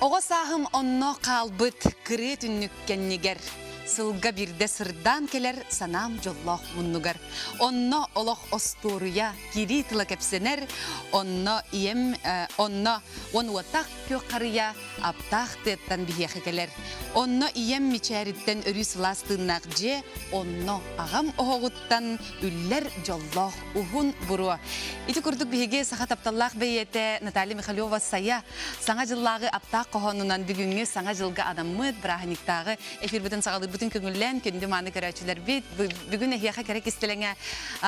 Оҕо сааһым онно хаалбыт кырыа түннүк кэннигэр, сылга биирдэ сырдаан кэлэр санаам дьоллоох муннугар. Онно олох остуоруйа, кирии тыла кэпсэнэр, онно ийэм, онно уон уоттаах күөх харыйа аптаах тыаттан биһиэхэ кэлэр. Онно ийэм мичээриттэн өрүү сылаас тыыннаах дьиэ, онно аҕам оһоҕуттан үллэр дьоллоох уһун буруо. Ити курдук биһиги саха тапталлаах бэйиэтэ Наталья Михалева-Сайа Саҥа дьыллааҕы аптаах хоһоонунан бүгүҥҥү Саҥа дьылга анаммыт бырааһынньыктааҕы эфирбытын саҕалыырбытын көҥүллээн күндү мааны көрөөччүлэрбит бүгүн эһиэхэ кэрэ кистэлэҥэ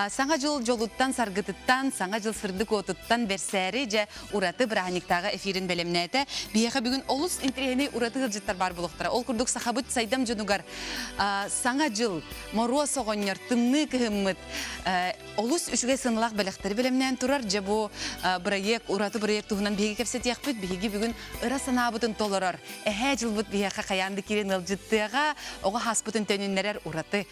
Саҥа дьыл дьолуттан саргытыттан Саҥа дьыл сырдык уотуттан бэрсээри дьэ ураты бырааһынньыктааҕы эфирин бэлэмнээтэ. Биһиэхэ бүгүн олус интэриэһинэй ураты ыалдьыттар баар буолуохтара. Ол курдук сахабыт сайдам дьонугар Саҥа дьыл, Моруос оҕонньор, тымныы кыһыммыт олус үчүгэй сыаналаах бэлэхтэри бэлэмнээн турар. Дьэ бу бырайыак, ураты бырайыак туһунан биһиги кэпсэтиэхпит. Биһиги бүгүн ыра санаабытын толорор, эһээ дьылбыт биһиэхэ хайаан да киирэн ыалдьыттыаҕа, оҕо сааспытын төнүннэрэр ураты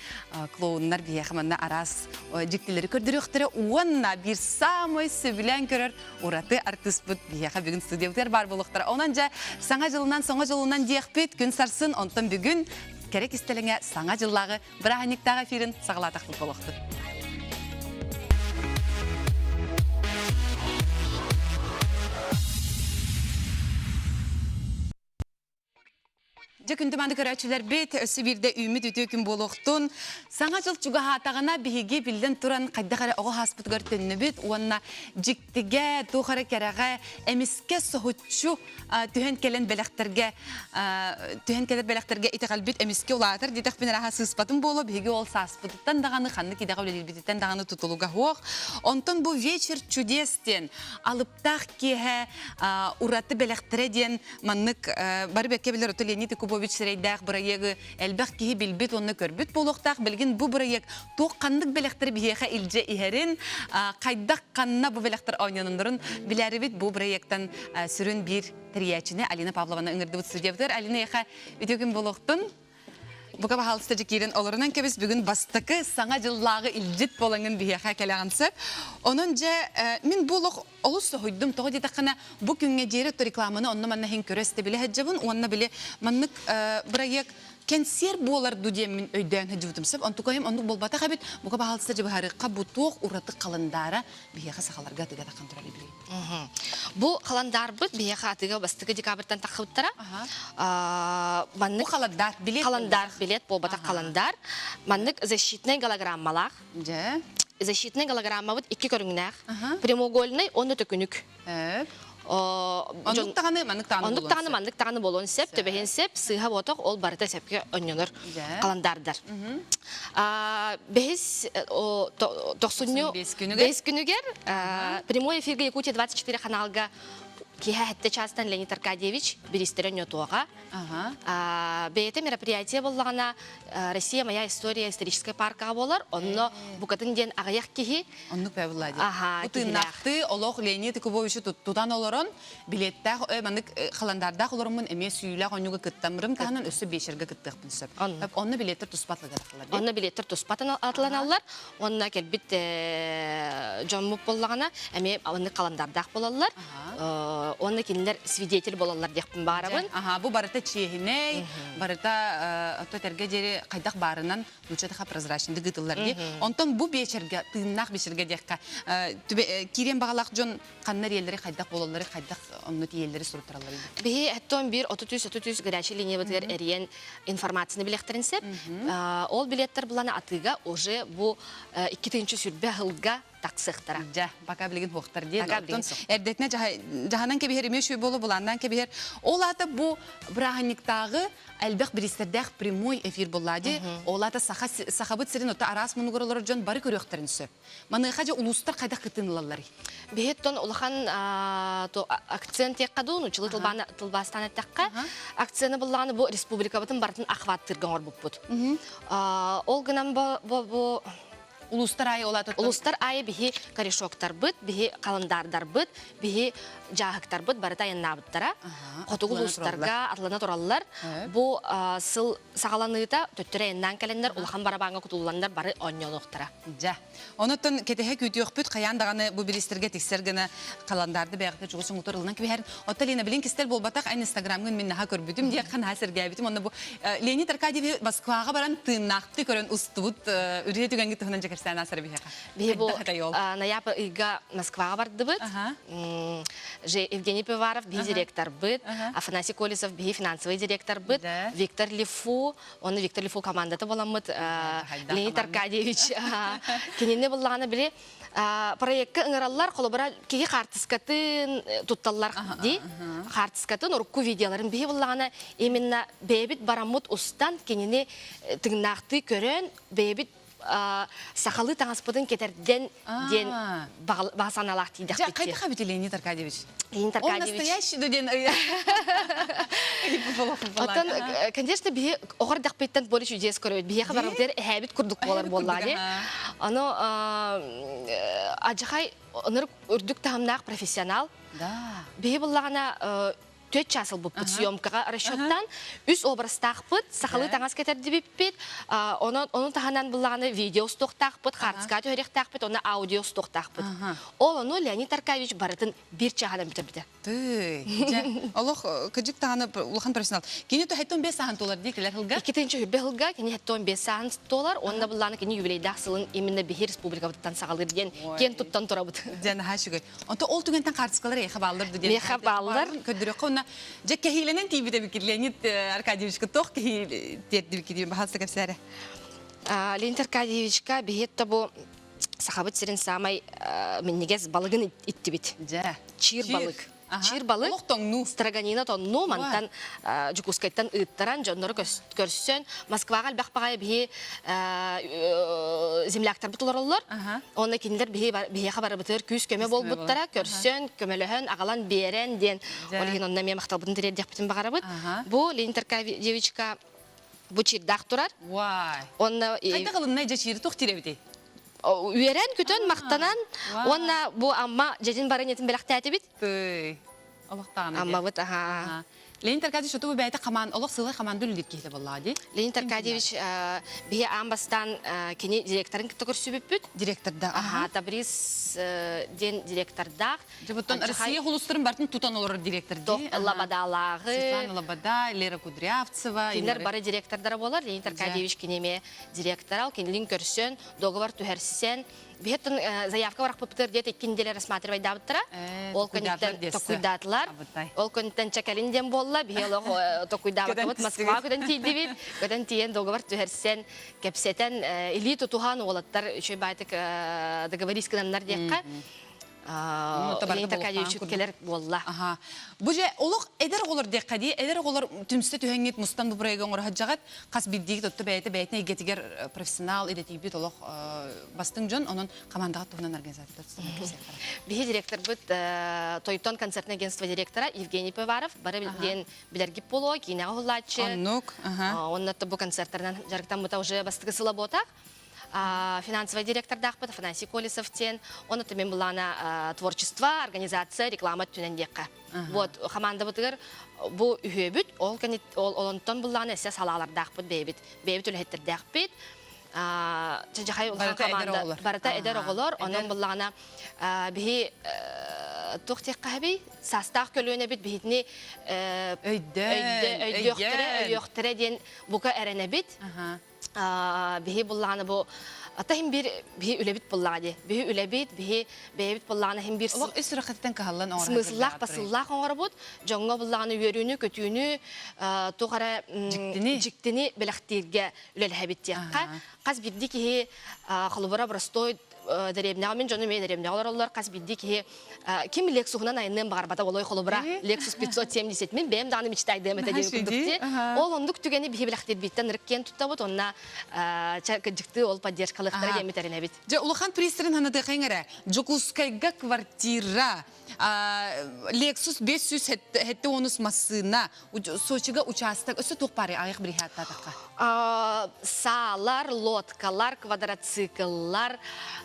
клоуннар биһиэхэ манна араас дьиктилэри көрдөрүөхтэрэ уонна биир саамай сөбүлээн көрөр ураты артыыспыт биһиэхэ бүгүн студиябытыгар баар буолуохтара. Онон дьэ Саҥа дьылынан, соҥо дьолунан диэхпит күн сарсын, онтон бүгүн кэрэ кистэлэҥэ Саҥа дьыллааҕы бырааһынньыктааҕы эфирин саҕалаатахпыт буолуохтун. Дьэ күндү мааны көрөөччүлэрбит, өссө биирдэ үүммүт үтүө күн буолуохтун. Саҥа дьыл чугаһаатаҕына биһиги биллэн туран хайдах эрэ оҕо сааспытыгар төннөбүт уонна дьиктигэ, туох эрэ кэрэҕэ эмискэ соһуччу түһэн кэлэн бэлэхтэргэ түһэн кэлэр бэлэхтэргэ итэҕэлбит эмискэ улаатар диэтэхпин эрэ сыыспатым буолуо биһиги ол сааспытыттан даҕаны ханнык идэҕэ үлэлиирбититтэн даҕаны тутулуга суох. Онтон бу вечер чудес диэн алыптаах киэһэ ураты бэлэхтэрэ диэн маннык бары бэккэ билэр ото Леонид Якубович сирэйдээх бырайыагы элбэх киһи билбит уонна көрбүт буолуохтаах. Билигин бу бырайыак туох ханнык бэлэхтэри биһиэхэ илдьэ иһэрин, хайдах ханна бу бэлэхтэр оонньононнорун билээрибит бу бырайыактан сүрүн биир тэрийээччини Алина Павлованы ыҥырдыбыт студиябытыгар. Алина эйиэхэ үтүө күн буолуохтун. Бука баһаалыста дьэ киирэн олорунан кэбис бүгүн бастакы саҥа дьыллааҕы илдьит буолаҥын биһиэхэ кэлэҕин сөп. Онон дьэ мин бу олох олус соһуйдум. Тоҕо диэтэххинэ бу күҥҥэ диэри рекламаны онно-манна иһин көрө истэ билэ сылдьабын уонна били маннык бырайыак кэнсиэр буолар дуу диэммин өйдөөн сылдьыбытым сөп. Онтукайым оннук буолбатах эбит. Бука баһаалыста дьэ быһаарыахха бу туох ураты халандаара биһиэхэ сахаларга атыыга таххан турар эбит. Бу халандаарбыт биһиэхэ атыыга бастакы декабрьтан таххыбыттара. Маннык Бу халандар билет халандар билет буолбатах халандар. Маннык защитнай голограммалаах. Дьэ. Защитнай голограммабыт икки көрүҥнээх. Прямоугольный уонна төкүнүк. Оннук даҕаны маннык даҕаны Оннук даҕаны маннык даҕаны буолуон сөп, төбөһүн сөп, сыыһа буотах, ол барыта сөпкө онньонор халандаардар. Бэһис тохсунньу бэһис күнүгэр прямой эфиргэ Якутия 24 ханаалга киэһэ сэттэ чаастан Леонид Аркадьевич бириистэрэ онньотуоҕа. Бэйэтэ мероприятие буоллаҕына Россия моя история историческай паркаҕа буолар. Онно букатын диэн аҕыйах киһи Оннук бэбылла дии. Бу тыыннаахтыы олох Леонид Якубовичу тутан олорон билеттээх маннык халандаардаах олороммун эмиэ сүүлээх оонньууга кыттаммырым таһынан өссө биэчэргэ кыттыахпын сөп. Онно билеттэр туспа атыланаллар. Онно билеттэр туспа атыланаллар. Онно кэлбит дьоммут буоллаҕына эмиэ маннык халандаардаах буолаллар. Онно кинилэр свидетель буолаллар диэхпин баарабын. Аха, бу барыта чиэһинэй, барыта отто этэргэ диэри хайдах баарынан нуучча прозрачныйдык ыытыллар дии. Онтон бу биэчэргэ, тыыннаах биэчэргэ диэххэ, киириэн баҕалаах дьон ханна эриэллэри, хайдах буолаллары, хайдах онно тиийэллэри суруттараллар Биһи оттон биир 33 33 горячай линиябытыгар эрийэн информацияны билиэхтэрин сөп. Ол билеттэр булана атыыга уже бу 2020 сылга тахсыахтара. Дьэ, пока билигин хуохтар диэн. Оттон эрдэтинэ дьаһанан кэбиһэр эмиэ үчүгэй буолу былааннаан кэбиһэр. Ол аата бу бырааһынньыктааҕы элбэх бириистэрдээх прямой эфир буолла дии. Ол аата саха сахабыт сирин отто араас муннугар олорор дьон бары көрүөхтэрин сөп. Маныаха дьэ улуустар хайдах кыттыын ылалларый? Биһиттон улахан акцент диэххэ дуу, нууччалыы тылбаастаан эттэххэ, акцияны буллаҕына бу республикабытын барытын охваттыырга оҥорбуппут. Ол гынан бу Улуустар аайы ол аата Улуустар аайы биһи корешоктарбыт, биһи халандаардарбыт, биһи дьааһыктарбыт барыта айаннаабыттара. Хотугу улуустарга атлана тураллар. Бу сыл саҕаланыыта төттөрү айаннаан кэлэннэр улахан барабааҥҥа кутулланнар бары оонньоонуохтара. Дьэ. Онуттан кэтэһэ күүтүөхпүт хайаан даҕаны бу бириистэргэ тиксэр гына халандаарды бэйэҕитэ чугас оҥотор ылынан кэбиһэрин. Оттон Лена билин кистэл буолбатах эн инстаграмҥын мин наһаа көрбүтүм диэххэ наһаа сэргээбитим. Онно бу Леонид Аркадьевич Москваҕа баран тыыннаахтыы көрөн устубут үрүйэ түгэҥҥит туһунан дьэ кэпсээн аасара биһиэхэ. Биһи бу ноябрь ыйга Москваҕа бардыбыт. Евгений Пивоваров биһи директорбыт, Афанасий Колесов биһи финансовый директорбыт, Виктор Лифу, Оны Виктор Лифу командата буоламмыт Леонид Аркадьевич кинини буллаҕына били проекка ыҥыраллар холобура киһи хаартыскатын тутталлар дии хаартыскатын урукку видеоларын биһи буллаҕына именно бэйэбит бараммыт устан кинини тыҥнаахтыы көрөн бэйэбит сахалыы таҥаспытын кэтэрдэн диэн баҕа санаалаах тиийдэхпит. Хайдах эбит Леонид Аркадьевич? Леонид Аркадьевич. Он настоящий да диэн Оттон, конечно, биһи оҕор дэхпиттэн более чудес көрөбүт. Биһиэхэ барыбытыгар эһээбит курдук буолар буоллаа дии. Ону адьахай ынырык үрдүк таһымнаах профессионал. Биһи буллаҕына түөрт чаас ылбыппыт съемкаҕа расчеттан үс образтаахпыт сахалыы таҥас кэтэрдибиппит онон ону таһынан буллаҕына видео устуохтаахпыт хаартыскаҕа түһэриэхтээхпит уонна аудио устуохтаахпыт ол ону Леонид Аркадьевич барытын биир чааһынан бүтэрбитэ Тый, дьэ, олох кыдьык даҕаны улахан профессионал. Кини 75 сааһын туолар дии кэлэр сылга. 2 сылга кини 75 сааһын туолар уонна буллааны кини юбилейдаах сылын именно биһи республикабытыттан саҕалыыр диэн киэн туттан турабыт. Дьэ, наһаа үчүгэй. Онто ол түгэнтэн хаартыскалар эйиэхэ бааллар ду диэн. Миэхэ бааллар. Көрдөрүөххэ уонна дьэ кэһиилэнэн тиийбит эбиккит Леонид Аркадьевичка туох кэһии тиэрдибиккит диэн баһаалыста кэпсээрэ. Леонид Аркадьевичка биһиэт бу Сахабыт сирин саамай минньигэс балыгын иттибит. Дьэ. Чиир балык. Чиир балык. Олох тоҥнуу. Строганина тоннуу мантан Дьокуускайтан ыыттаран дьоннору көрсөн Москваҕа элбэх баҕайы биһи земляктарбыт олороллор. Онно кинилэр биһиэхэ барыбытыгар күүс-көмө буолбуттара, көрсөн, көмөлөһөн, аҕалан биэрэн диэн ол иһин онно эмиэ махталбытын тириэрдиэхпитин баҕарабыт. Бу Леонид Аркадьевичка бу чирдаах турар. Уай. Онно Хайдах ылыннай дьэ чиири туох тирэбитий? Үөрэн, көтөн, махтанан уонна бу Амма дьэтин барынньатын бэлэхтээтибит. Тый. Олохтоҕуна Аммабыт, аха. Леонид Аркадьевич оту бэйэтэ хамаан олох сылай хамаанда үлэлиир киһитэ буоллаҕа дии. Леонид Аркадьевич биһи аан бастаан кини директорын кытта көрсүбүппүт. Директордаах. Аха, Табриз диэн директордаах. Дьэ, оттон Россия хулустарын бартын тутан олорор директор дии. Лабадалааҕы. Светлана Лабада, Лера Кудрявцева. Кинилэр бары директордара буолар. Леонид Аркадьевич кини эмиэ директора. Кинилин көрсөн, договор түһэрсэн, биһиттэн заявка барахпыттар диэт икки неделя рассматривайдаабыттара. Ол күнүттэн токуйдаатылар. Ол күнүттэн чакалин диэн буолла. Биһи олох токуйдаабаккабыт Москваҕа көтөн тиийдибит. Көтөн тиийэн договор түһэрсэн, кэпсэтэн, илии тутуһан уолаттар үчүгэй баайтык договорись гынаннар диэххэ. Леонид Аркадьевич кэлэр буолла. Бу же олох эдэр оҕолор диэххэ дии, эдэр оҕолор түмсэ түһэҥҥит мустан бу проегы оҥоро сылдьаҕыт. Хас биирдиигит отто бэйэтэ бэйэтин эйгэтигэр профессионал идэтийбит олох бастыҥ дьон, онон командаҕа туһунан организатор Биһи директорбыт Тойтон концертное агентство директора Евгений Пиваров бары диэн билэргит буолуо, киинэҕэ уһуллааччы. Оннук. Онно бу концерттарынан дьарыктаммыта уже бастакы сыла буотах. Финансовый директордаахпыт Афанасий Колесов диэн, оны мен былаана творчество, организация, реклама өттүнэн диэххэ. Вот хамаандабытыгар бу үһүөбүт, ол ол олонтон былаана эссе салаалардаахпыт бэйэбит, бэйэбит үлэһиттердээхпит. Чажахай улахан команда барыта эдэр оҕолор, онон былаана биһи туох диэххэ саастаах көлүөнэбит биһитини өйдөөн өйдүөхтэрэ, өйүөхтэрэ диэн бука эрэнэбит. Биһи буллаҕына бу ата иһин биир биһи үлэбит буллаҕа дии. Биһи үлэбит, биһи бэйэбит буллаҕына иһин биир Олох ис сүрэххиттэн кыһаллан оҥоро смысллаах, посыллаах оҥоробут. Дьоҥҥо буллаҕына үөрүүнү, көтүүнү, туох эрэ Дьиктини. дьиктини бэлэхтииргэ үлэлэһэбит диэххэ. Хас биирдии киһи холобура простой дэриэбинэҕэ мин дьонум эмиэ дэриэбинэҕэ олороллор хас биирдии киһи ким Лексуһунан айанныан баҕарбата олой холобура Lexus 570 мин бэйэм даҕаны мечтайдыам этэ диэн курдук дии ол оннук түгэни биһи билэхтиирбиттэн ырык киэн туттабыт уонна кырдьыктыы ол поддержкалыахтара диэммит эрэнэбит Дьэ улахан пристрин ханатыахайың эрэ Дьокуускайга квартира. Lexus 570 массыына, Сочига участок, өссө туох баарый аҕыйах бириһээттаатахха? Саалар, лодкалар, квадроцикллар,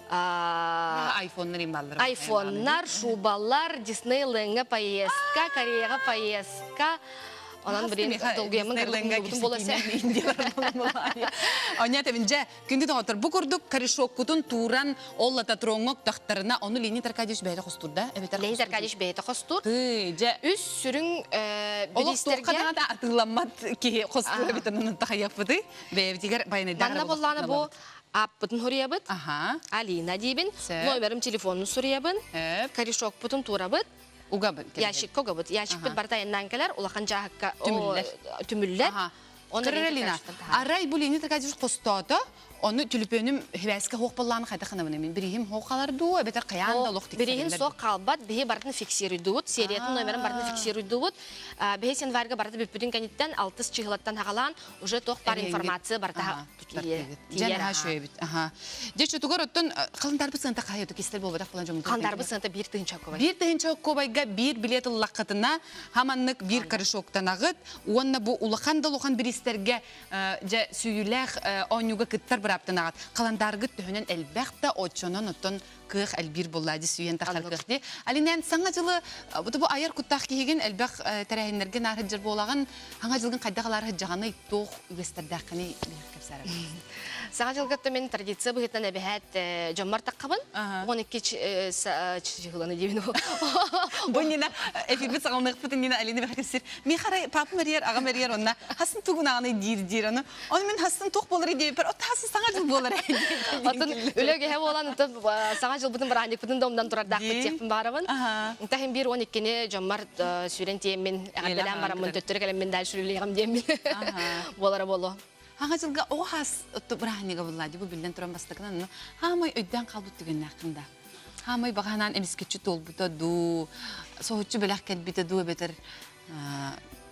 Айфоннар ималлар. Айфоннар, шубалар, Диснейлендҥа поездка, Кореяҕа поездка. Онон блин, долгуйаммын кыргытын буоласа. Оня тебин дьэ, күндү доҕоттор, бу курдук корешоккутун тууран ол лототроҥҥа уктахтарына, ону Леонид Аркадьевич бэйэтэ хостуур да? Эбэтэр Леонид Аркадьевич бэйэтэ хостуур. Тыы, дьэ. Үс сүрүн Олох туохха даҕаны атыыламмат киһи хостуур эбит онон тахайаппытый. Бэйэбитигэр байанайдаах Манна буоллаҕына бу ааппытын суруйабыт. Аха. Алина диибин. Номерым телефонун суруйабын. Корешокпутун туурабыт. Угабыт. Ящикка угабыт. Ящикпыт барыта айаннаан кэлэр, улахан дьааһыкка түмүллэр. Түмүллэр. Каролина, арай бу Леонид Аркадьевич хостоото, ону түлүпүөнүм хибээскэ хуох боллааны хайдах гынабын мин бириһим хуох халар дуу, эбэтэр хайаан да олох Бириһин суох хаалбат, биһи барытын фиксируйдубут, сериятын номерын барытын фиксируйдубут. Биһи январьга барыта бүппүтүн кэнниттэн алтыс чыһылаттан хагалаан уже туох бар информация барыта Дьэн аха шөйбүт. Аха. Дьэ чутугар оттон халындарбыт сыанта хайа кистел буолбатах буолан дьоммут. Халындарбыт сыанта биир тыһыынча оккобай. Биир тыһыынча оккобайга биир билет ыллаххытына хаманнык биир корешоктанаҕыт уонна бу улахан да улахан бириистэргэ дьэ сүүйүүлээх оонньууга кыттар бырааптанаҕыт. Халандааргыт төһөнөн элбэх да оччонон оттон кыах элбиир буолла дии сүүйэн тахсар кыах дии. Алинэн саҥа дьылы бу айар куттаах киһигин элбэх тэрээһиннэргэ наар сылдьар буолаҕын. Саҥа дьылгын хайдах ылаар сылдьаҕыный туох үгэстэрдээххиний кэпсээрэ. Саҥа дьылга мен традиция быһыытынан эбэһээт дьоммор таххабын. 12 чыһыланы диэбин. Бу Нина эфирбит саҕалыныахпытын Нина Алина бэхэтиссир. Ми харай папам эрийэр, аҕам эрийэр онна хасын тугунаҕыный диир диир ону. Оны мен хасын туох буолар диэбиппэр, от хасын саҥа дьыл буолар Отun үлэ киһи буолан саҥа дьылбытын бырааһынньыкпытын да умнан турардаахпыт диэхпин баарабын. Таһын биир 12-ни дьоммор сүүрэн тиэммин, эҕэрдэлээн бараммын, төттөрү кэлэммин дальше үлэлиэҕим диэммин буолара буолуо. Хаҥа дьылга оҕо хаас бырааһынньыга булла бу биллэн туран бастакынан хаамай өйдөөн хаалбыт түгэннээххин да. Хаамай баҕанаан эмискэччи туолбута дуу, соһуччу бэлэх кэлбитэ дуу эбэтэр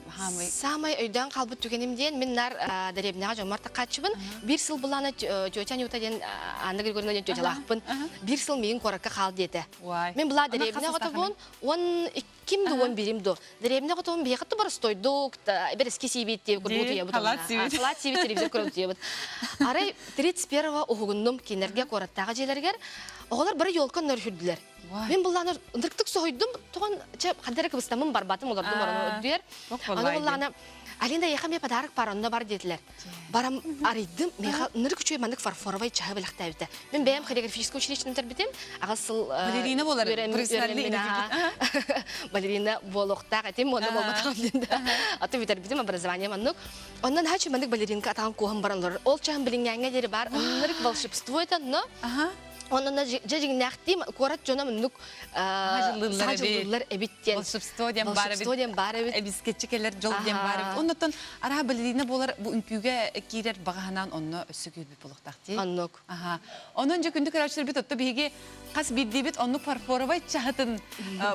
хаамай Саамай өйдөөн хаалбыт түгэним диэн мин нар дэриэбинэҕэ дьоммор такааччыбын. Биир сыл былаана тетя Анюта диэн Анна Григорьевна диэн тетялаахпын. Биир сыл миигин куоракка хаал диэтэ. Мин была дэриэбинэ оҕотобун он ким да он бирим до. Дэриэбинэ оҕотобун биһиэхэ ту боростойдук, бэрэски сиибит диэбит курдук утуйабыт. Халаат сиибит. Халаат сиибит телевизор көрөн утуйабыт. Арай 31-го уһугуннум кинилэргэ куораттааҕы дьиэлэригэр оҕолор бары елка нөрүһүрдүлэр. Мин буллаана ынырыктык соһуйдум, тоҕон чэ ханна эрэ кыбыстаммын барбатым, олордум орону үрдүгэр. Аны буллаана Алина, эйиэхэ эмиэ подарок бар, онно бар диэтилэр. Барам арыйдым, миэхэ ынырык үчүгэй маннык фарфоровай чаһы бэлэхтээбитэ. Мин бэйэм хореографическое училищены бүтэрбитим, аҕыс сыл Балерина буолар, балерина буолуохтаах этим, уонна буолбатаҕым диэн да. Аты бүтэрбитим, образование маннык. Онон наһаа маннык балеринка атаҕын куоһан баран олорор. Ол чаһым билиҥҥээҥҥэ диэри баар ынырык волшебство это, но Онон дьэ дьиҥнээхтии куорат дьоно муннук саҥа эбит диэн. Волшебство диэн баар эбит. Волшебство диэн баар эбит. Эбискэччи кэлэр дьол диэн баар эбит. Оннуттан араа балерина буолар бу үҥкүүгэ киирэр баҕаһанаан онно өссө күүрбүт буолуохтаах дии. Оннук. Аха. Онон дьэ күндү көрөөччүлэрбит отто биһиги хас биирдиибит оннук фарфоровай чаһытын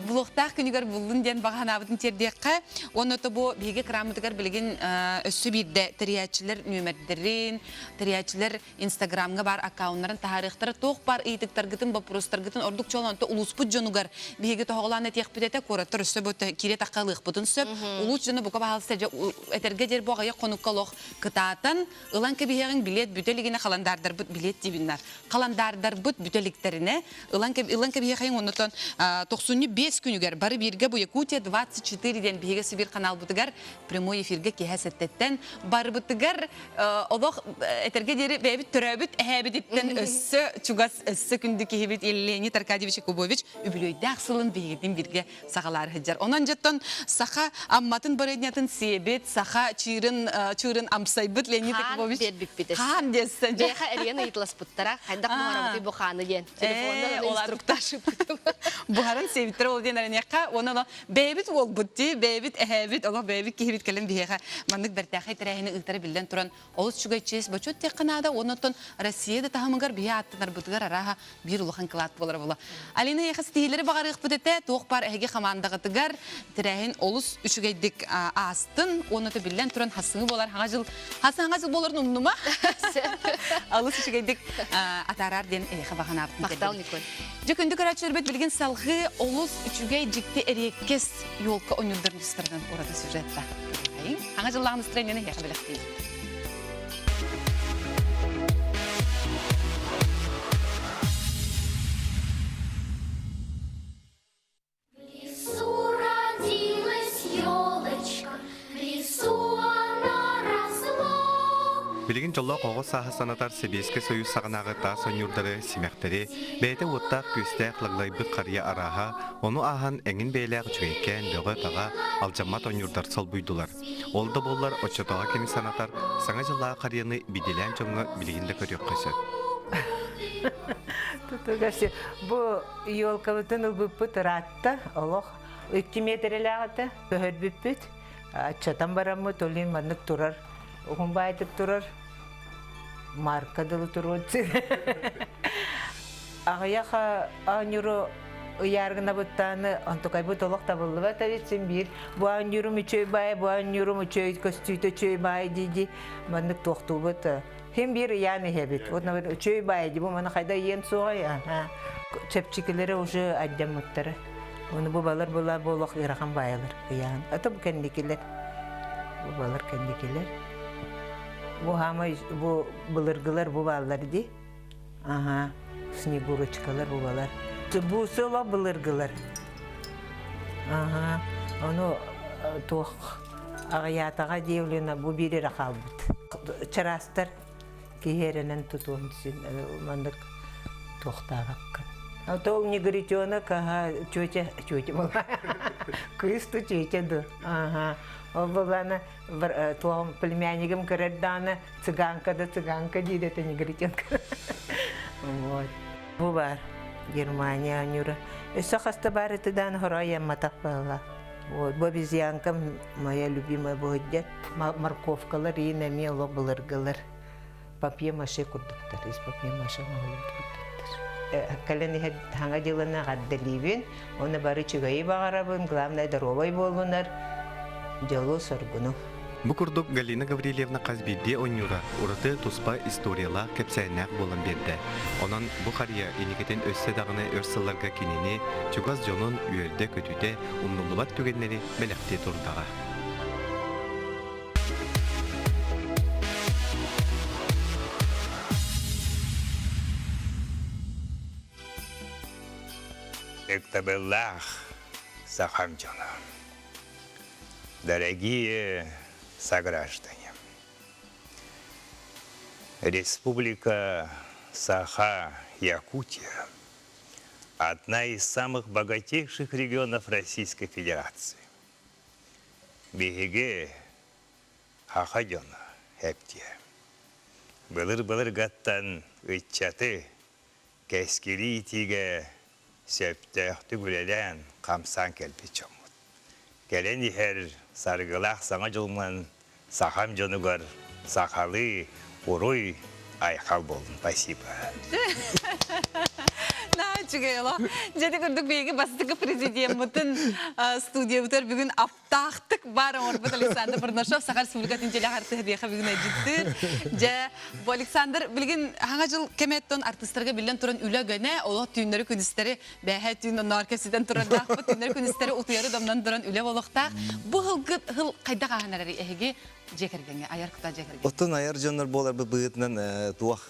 булуохтаах күнүгэр буллун диэн баҕаһанаабытын тиэрдиэххэ. Уонна то бу биһиги краммытыгар билигин өссө биирдэ тэрийээччилэр нүөмэрдэрин, тэрийээччилэр Инстаграмҥа баар аккауннарын таһаарыахтара туох баар ыйытыктаргытын, боппуруостаргытын ордук чуолаан улууспут дьонугар биһиги тоһоҕолоон этиэхпит этэ, куораттар өссө бу киирэ тахха ылыахпытын сөп. Улуус дьоно бука баһаалыста дьэ этэргэ диэр бу аҕыйах хонукка олох кытаатан ылан кэбиһиэҕиҥ билиэт бүтэ илигинэ халандаардарбыт билиэт диибиннар. Халандаардарбыт бүтэ иликтэринэ ылан ылан кэбиһиэхэйиҥ оннотон тохсунньу биэс күнүгэр бары бииргэ бу Якутия 24 диэн биһиги Сибирь каналбытыгар прямой эфиргэ киэһэ сэттэттэн барыбытыгар олох этэргэ диэри бэйэбит төрөөбүт эһээбититтэн өссө чугас өссө күндү киһибит Леонид Аркадьевич Якубович үбүлүөйдээх сылын биһигитин бииргэ саҕалаары сылдьар. Онон дьоттон саха Амматын барыанньатын сиэбит, саха чыырын чыырын амсайбыт Леонид Якубович биэрбиппит. Хаан диэссэн. Бэйэхэ эрийэн ыйыталаспыттара. Хайдах буһарабытый бу хааны диэн. Телефонна инструктаж ыппытым. Буһаран сиэбиттэр ол диэн эрэниэххэ. Уонна бэйэбит уолбут дии, бэйэбит эһээбит, олох бэйэбит киһибит кэлэн биһиэхэ маннык бэртээхэй тэрээһини ыытара биллэн туран олус үчүгэй чиэс бочуот диэххэ наада. Онон Россия да таһымыгар биһи ааттанарбытыгар арааһа. арааһа биир улахан кылаат буолара буолла. Алина эйиэхэ ситиһиилэри баҕарыахпыт этэ, туох баар эһиги хамаандаҕытыгар тэрээһин олус үчүгэйдик аастын уонна биллэн туран хассыҥы буолар хаҥа жыл хас хаҥа жыл буоларын умнума. Алыс үчүгэйдик атаарар диэн эйиэхэ баҕанаабытын Махтал, Николь. Дьэ күндү көрөөччүлэрбит билигин салҕыы олус үчүгэй дьикти эриэккэс елка ойуурдарын тустарынан ураты сюжетта. Хаҥа дьыллаах настроениены эһиэхэ бэлэхтиибит. В лесу родилась елочка, в лесу она росла. Билигин дьоллоох оҕо сааһы санатар Сэбиэскэй Союз саҕанааҕы таас ойуурдары, симэхтэри, бэйэтэ уоттаах-күөстээх лаглайбыт харыйа арааһа, ону ааһан эҥин бэйэлээх үчүгэйкээн бөҕө-таҕа, алдьаммат ойуурдар солбуйдулар. Ол да буоллар, оччотооҕу кэми санатар Саҥа дьыллааҕы харыйаны бидилээн дьоҥҥо билигин да көрүөххэ сөп. Тутугас бу елкабытын ылбыппыт ыраатта, олох 2 метрэлээх этэ, көһөрбүппүт. Аччатан бараммыт, олин маннык турар, уһун баайтык турар, марка дылы туруон Аҕыйах оонньууру ыйаар гынабыттааны онтукайбыт олох табыллыбат эбит син биир бу оонньуурум үчүгэй баай бу оонньуурум үчүгэй көстүүтэ үчүгэй баай дии-дии маннык туохтуубут Хим биир ыйаан иһэбит. Вот үчүгэй баай дии бу маны хайда ыйыан суоҕай аха чэпчикилэрэ уже аддьаммыттара. Ону бу балар була буолуох ыарахан баайалар ыйаан. Ата бу кэнникилэр. Бу балар кэнникилэр. Бу хаамай бу былыргылар бу бааллар дии. Аха, снегурочкалар бу балар. Бу сыло былыргылар. Аха, ону туох аҕыйаатаҕа диэвлина бу биир эрэ хаалбыт. Чараастар киһи эрэнэн тутуон син маннык туохтаабаккын. А то негритенок, ага, тетя, тетя была. Кыыс ту тетя ду. Ага. Ол была туом племяннигым көрөр дааны цыганка да цыганка диир этэ негритенка. Вот. Бу бар Германия анюра. Өссө хаста бар этэ дааны хорой матах была. Вот, бу обезьянка моя любимая буһуддет. Морковкалар иин эмиэ олох былыргылар. Папье-маше курдуктар, из папье-маше оҥоһуллубут курдуктар. Кэлэн иһэр хаҥа дьылына эҕэрдэлиибин, уонна бары үчүгэйи баҕарабын, главное доруобай буоллунар, дьолу-соргуну. Бу курдук Галина Гаврильевна хас биирдии оонньуура ураты туспа историялаах, кэпсээннээх буолан биэрдэ. Онон бу харыйа инникитин өссө даҕаны өр сылларга кинини, чугас дьонун үөрдэ-көтүтэ, умнуллубат түгэннэри бэлэхтии турдаҕа. Ыктабыллаах сахам дьоно. Дорогие сограждане, Республика Саха-Якутия – одна из самых богатейших регионов Российской Федерации. Биһиги саха дьоно эптиэ. Былыр-былыргаттан ыччаты кэскили иитиигэ сөптөөхтүк үлэлээн, хамсаан кэлбит дьоммут. Кэлэн иһэр саргылаах саҥа дьылынан сахам дьонугар сахалыы уруй айхал буоллун. Спасибо. Наһаа үчүгэй олох. Дьэ курдук биһиги бастакы президеммытын студиябытыгар бүгүн аптаахтык баар оҥорбут Александр Бурнашов Саха Республикатын телеартыһа биэхэ бүгүн ыалдьыттыыр. Дьэ, бу Александр билигин хаҥа жыл кэмэттон артыстарга биллэн туран үлэ гөнө, олох түүннэри күнүстэри бээһэ түүн онноор кэпсэтэн турардаахпыт, түүннэри күнүстэри утуйары домнон туран үлэ болохтаах. Бу хылгыт хыл хайдах ааһан эрэр эһиги дьиэ кэргэҥҥэ, айар кута дьиэ кэргэҥҥэ? Оттон айар дьоннор буоларбыт быһыытынан туох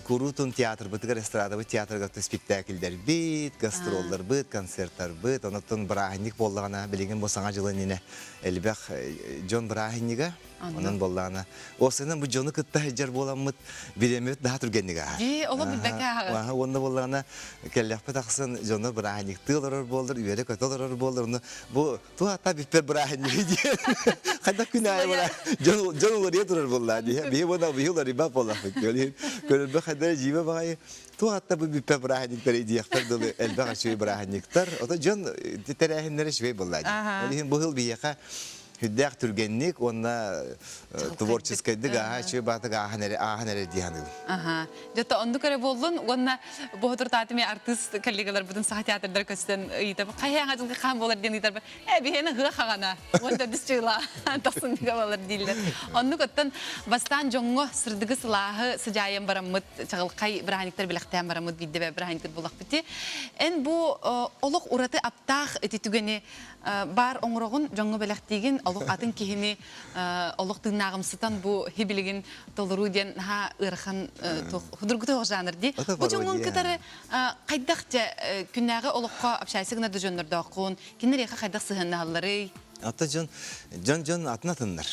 куруутун театрбытыгар, эстрадабыт театрга спектакльдэрбит, гастролларбыт, концерттарбыт, онон бырааһынньык буоллаҕына, билигин бу саҥа дьыл иннинэ элбэх дьон бырааһынньыга, Онон буоллаҕына, уопсайынан бу дьону кытта сылдьар буоламмыт, бириэмэбит наһаа түргэнник ааһар. Дии, олох билбэккэ ааһар. Уонна буоллаҕына, кэллэхпит ахсын дьоно бырааһынньыктыы олорор буоллар, үөрэ-көтө олорор буоллар, ону бу туох ата бүппэр бырааһынньыгы диэн хайдах күн аайы бара дьон дьон уларыйа турар буоллаа дии. Биһи уонна биһи уларыйбат буоллахпыт. Көрөрбө хайдах дьиибэ баҕайы туох атта бу бүппэр бырааһынньыктары диэхпэр дылы элбэх үчүгэй бырааһынньыктар. Ото дьон тэрээһиннэрэ үчүгэй буоллаа дии. Ол иһин бу сыл биһиэхэ. Хүддээх түргэнник уонна творческайдык ааһа үчүгэй баатык ааһан эрэ ааһан эрэ дии саныыбын. Аха. Дьэ оннук эрэ буоллун уонна бу соторутааты артыыс коллегаларбытын саха театрдар көстөн ыйытабын. Хайаҥа дьылга хаан буолар диэн ыйытарбын. Э биһиэнэ ыһыах хаҕана. Уон төрдүс чыыла тахсынныга буолар дииллэр. Оннук оттон бастаан дьоҥҥо сырдыгы сылааһы сыдьаайан бараммыт чаҕылхай бырааһынньыктар бэлэхтээн бараммыт биирдэ бырааһынньыктар булахпыт. Эн бу олох ураты аптаах ити түгэни баар оҥороҕун, дьоҥҥо бэлэхтиигин, олох атын киһини олох тыыннааҕымсытан бу хибилигин толоруу диэн наһаа ыарахан судургута жанр дии. Бу дьоҥҥун кытары хайдах дьэ күннээҕи олоххо общайся гынар да дьоннордооххун, кинилэр эйиэхэ хайдах сыһыаннаһалларый? Ата дьон дьон дьон атын атыннар.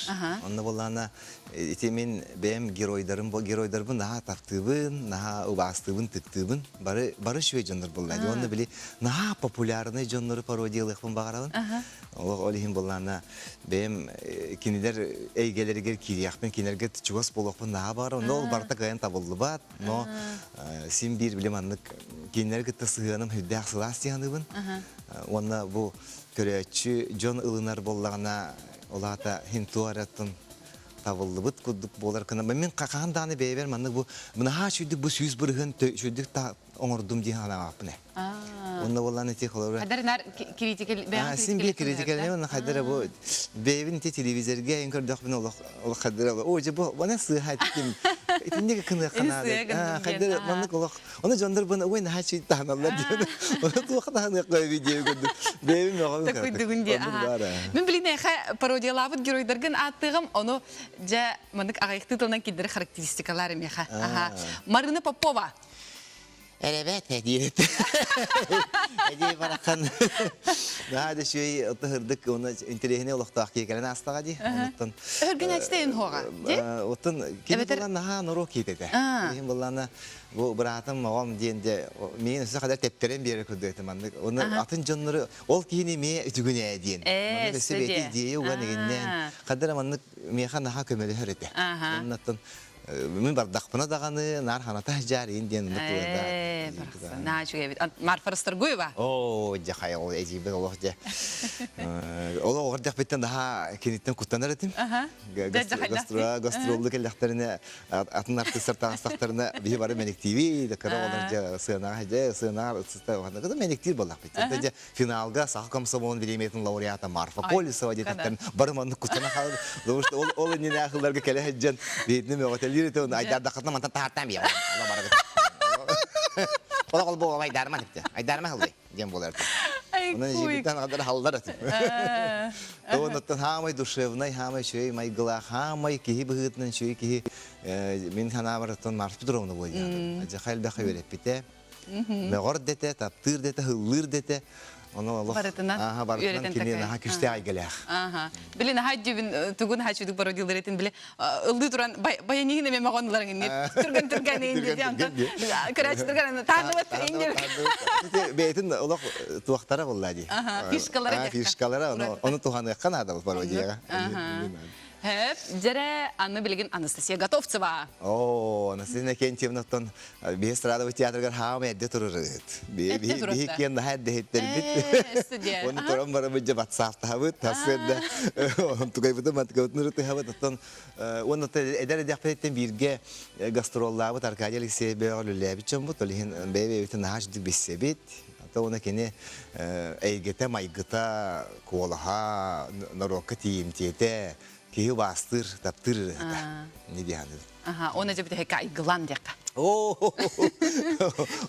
Онно буоллаана ити мин бэйэм геройдарым геройдарбын наһаа таптыыбын, наһаа убаастыыбын, тыктыыбын. Бары бары үчүгэй дьоннор буолла. Онно били наһаа популярный дьоннору пародиялыахпын баҕарабын. Олох ол иһин буоллаана бэйэм кинилэр эйгэлэригэр киириэхпин, кинилэргэ чугас буолуохпун наһаа баҕарабын. Но ол барыта кыайан табыллыбат. Но син биир били маннык кинилэри кытта сыһыаным сүрдээх сылаас дии саныыбын. Уонна бу көрөөччү дьон ылынар буоллаҕына, ол аата иһин туох эрэ оттон табыллыбыт курдук буолар гына мин хаһан даҕаны бэйэбэр маннык бу наһаа үчүгдүк бу 100% үчүгдүк оҥордум дии санаабаппын ээ. Онно буоллаан ити холобура Хайдар критикэл бэйэҕин Син биир критикэлинэ уонна хайдар бу бэйэбин ити телевизорга эн көрдөхпүнэ олох олох хайдар о дьэ бу маны сыыһа эттим итинник кыныахха наада хайдар маннык олох Ону дьоннор бу ой наһаа чүй таһыналлар диэн. Ону туох таһыныахха видео көрдүк. Бэйэбин мөҕөбүн Такуйдугун диэ. Мин билин эхэ пародиялаабыт геройдаргын ааттыгым, ону дьэ маннык аҕыйахтыы тылынан киллэри характеристикалар эмиэхэ. Аха. Марина Попова. Эрэбэт диэт. Эдии барахан. Наһаа да үчүгэй ытыһырдык уонна интэриэһинэй олохтоох киһи кэлэн аастаҕа дии. Онуттан Өһөргүн эчтэйин хуоҕа. Оттон кини булан наһаа норуок киһи этэ. Киһим буллаана Бу быраатым оҕом диэн дьэ миигин өссө хадar тэптэрэн биэрэр курдук этим маннык. Оны атын дьоннору ол киһини эмиэ үтүгүнээ диэн. Маннык өссө бэйэтэ идея уган игиннээн хадара маннык миэхэ наһаа көмөлөһөр этэ. Оннуттан мин бардахпына даҕаны наар ханата дьаарыйын диэн оннук тула Наһаа үчүгэй эбит. Марфа Расторгуева. Оо, дьэ хайа ол эдьиийбин олох дьэ. Ол оҕор дэхпиттэн наһаа киниттэн куттанар этим. Гастроллу кэллэхтэринэ атын артыыстар таҕыстахтарына биһи бары мэниктиибит кыра оҕолор дьэ сыанаҕа дьэ сыанаҕа ытыста мэниктиир буоллахпыт дьэ финалга саха комсомолун бириэмийэтин лауреата Марфа Колесова диэтэхтэрин бары маннык куттана хаалар потому что ол ол иннинэ ахылларга кэлэ сылдьан биһитини мөҕөтөлүүр этэ оны айдаардаххытына мантан таһаартаан биэҕин олох ол буолуом айдаарма айдаарма хыллый диэн буолар. Онон эдьиийбиттэн аҕалар халлар этим. Онуттан хаамай душевнай, хаамай үчүгэй майгылаах, хаамай киһи быһыытынан үчүгэй киһи мин санаабар оттон Марфа Петровна буолуо Дьэ элбэх үөрэппитэ. Мөҕөр дэтэ, таптыыр дэтэ, һыллыыр дэтэ. Ону олох барытынан ааха барытынан кини наһаа күстээх айгэлээх. Ааха. Били наһаа дьүбүн тугун наһаа чүдүк пародиялар этин били ыллыы туран баяниһин эме мөҕөн инни түргэн түргэн инди онтон көрөөччүлэргэ таардыбат инди бэйэтин олох туохтара буолла дии фишкалара фишкалара ону туһаныахха наада пародияҕа Хэп, дьэрэ аны билигин Анастасия Готовцева. Оо, Анастасия Иннокентьевнаттан биһи эстрадовый театрыгар хаама эрдэ турарыт. Биһи киэн наһаа эрдэ иһиттэрбит. Оны туран барабыт дьэ батсаахтаһабыт, тасыарда тукайбытын мантыкабытын ырытыһабыт. Оттон уонна эдэр эдэхпититтэн бииргэ гастроллаабыт Аркадий Алексеев бөҕө үлэлээбит дьоммут, ол иһин бэйэ-бэйэбитин наһаа үчүгдүк билсэбит. Ата уонна кини эйгэтэ, майгыта, куолаһа, норуокка тиийимтиэтэ, киһи убаастыыр, таптыыр ырыаһыта. Не дии саныыбын. Аха, оны дьэ бүтэһиккэ айгылан диэххэ.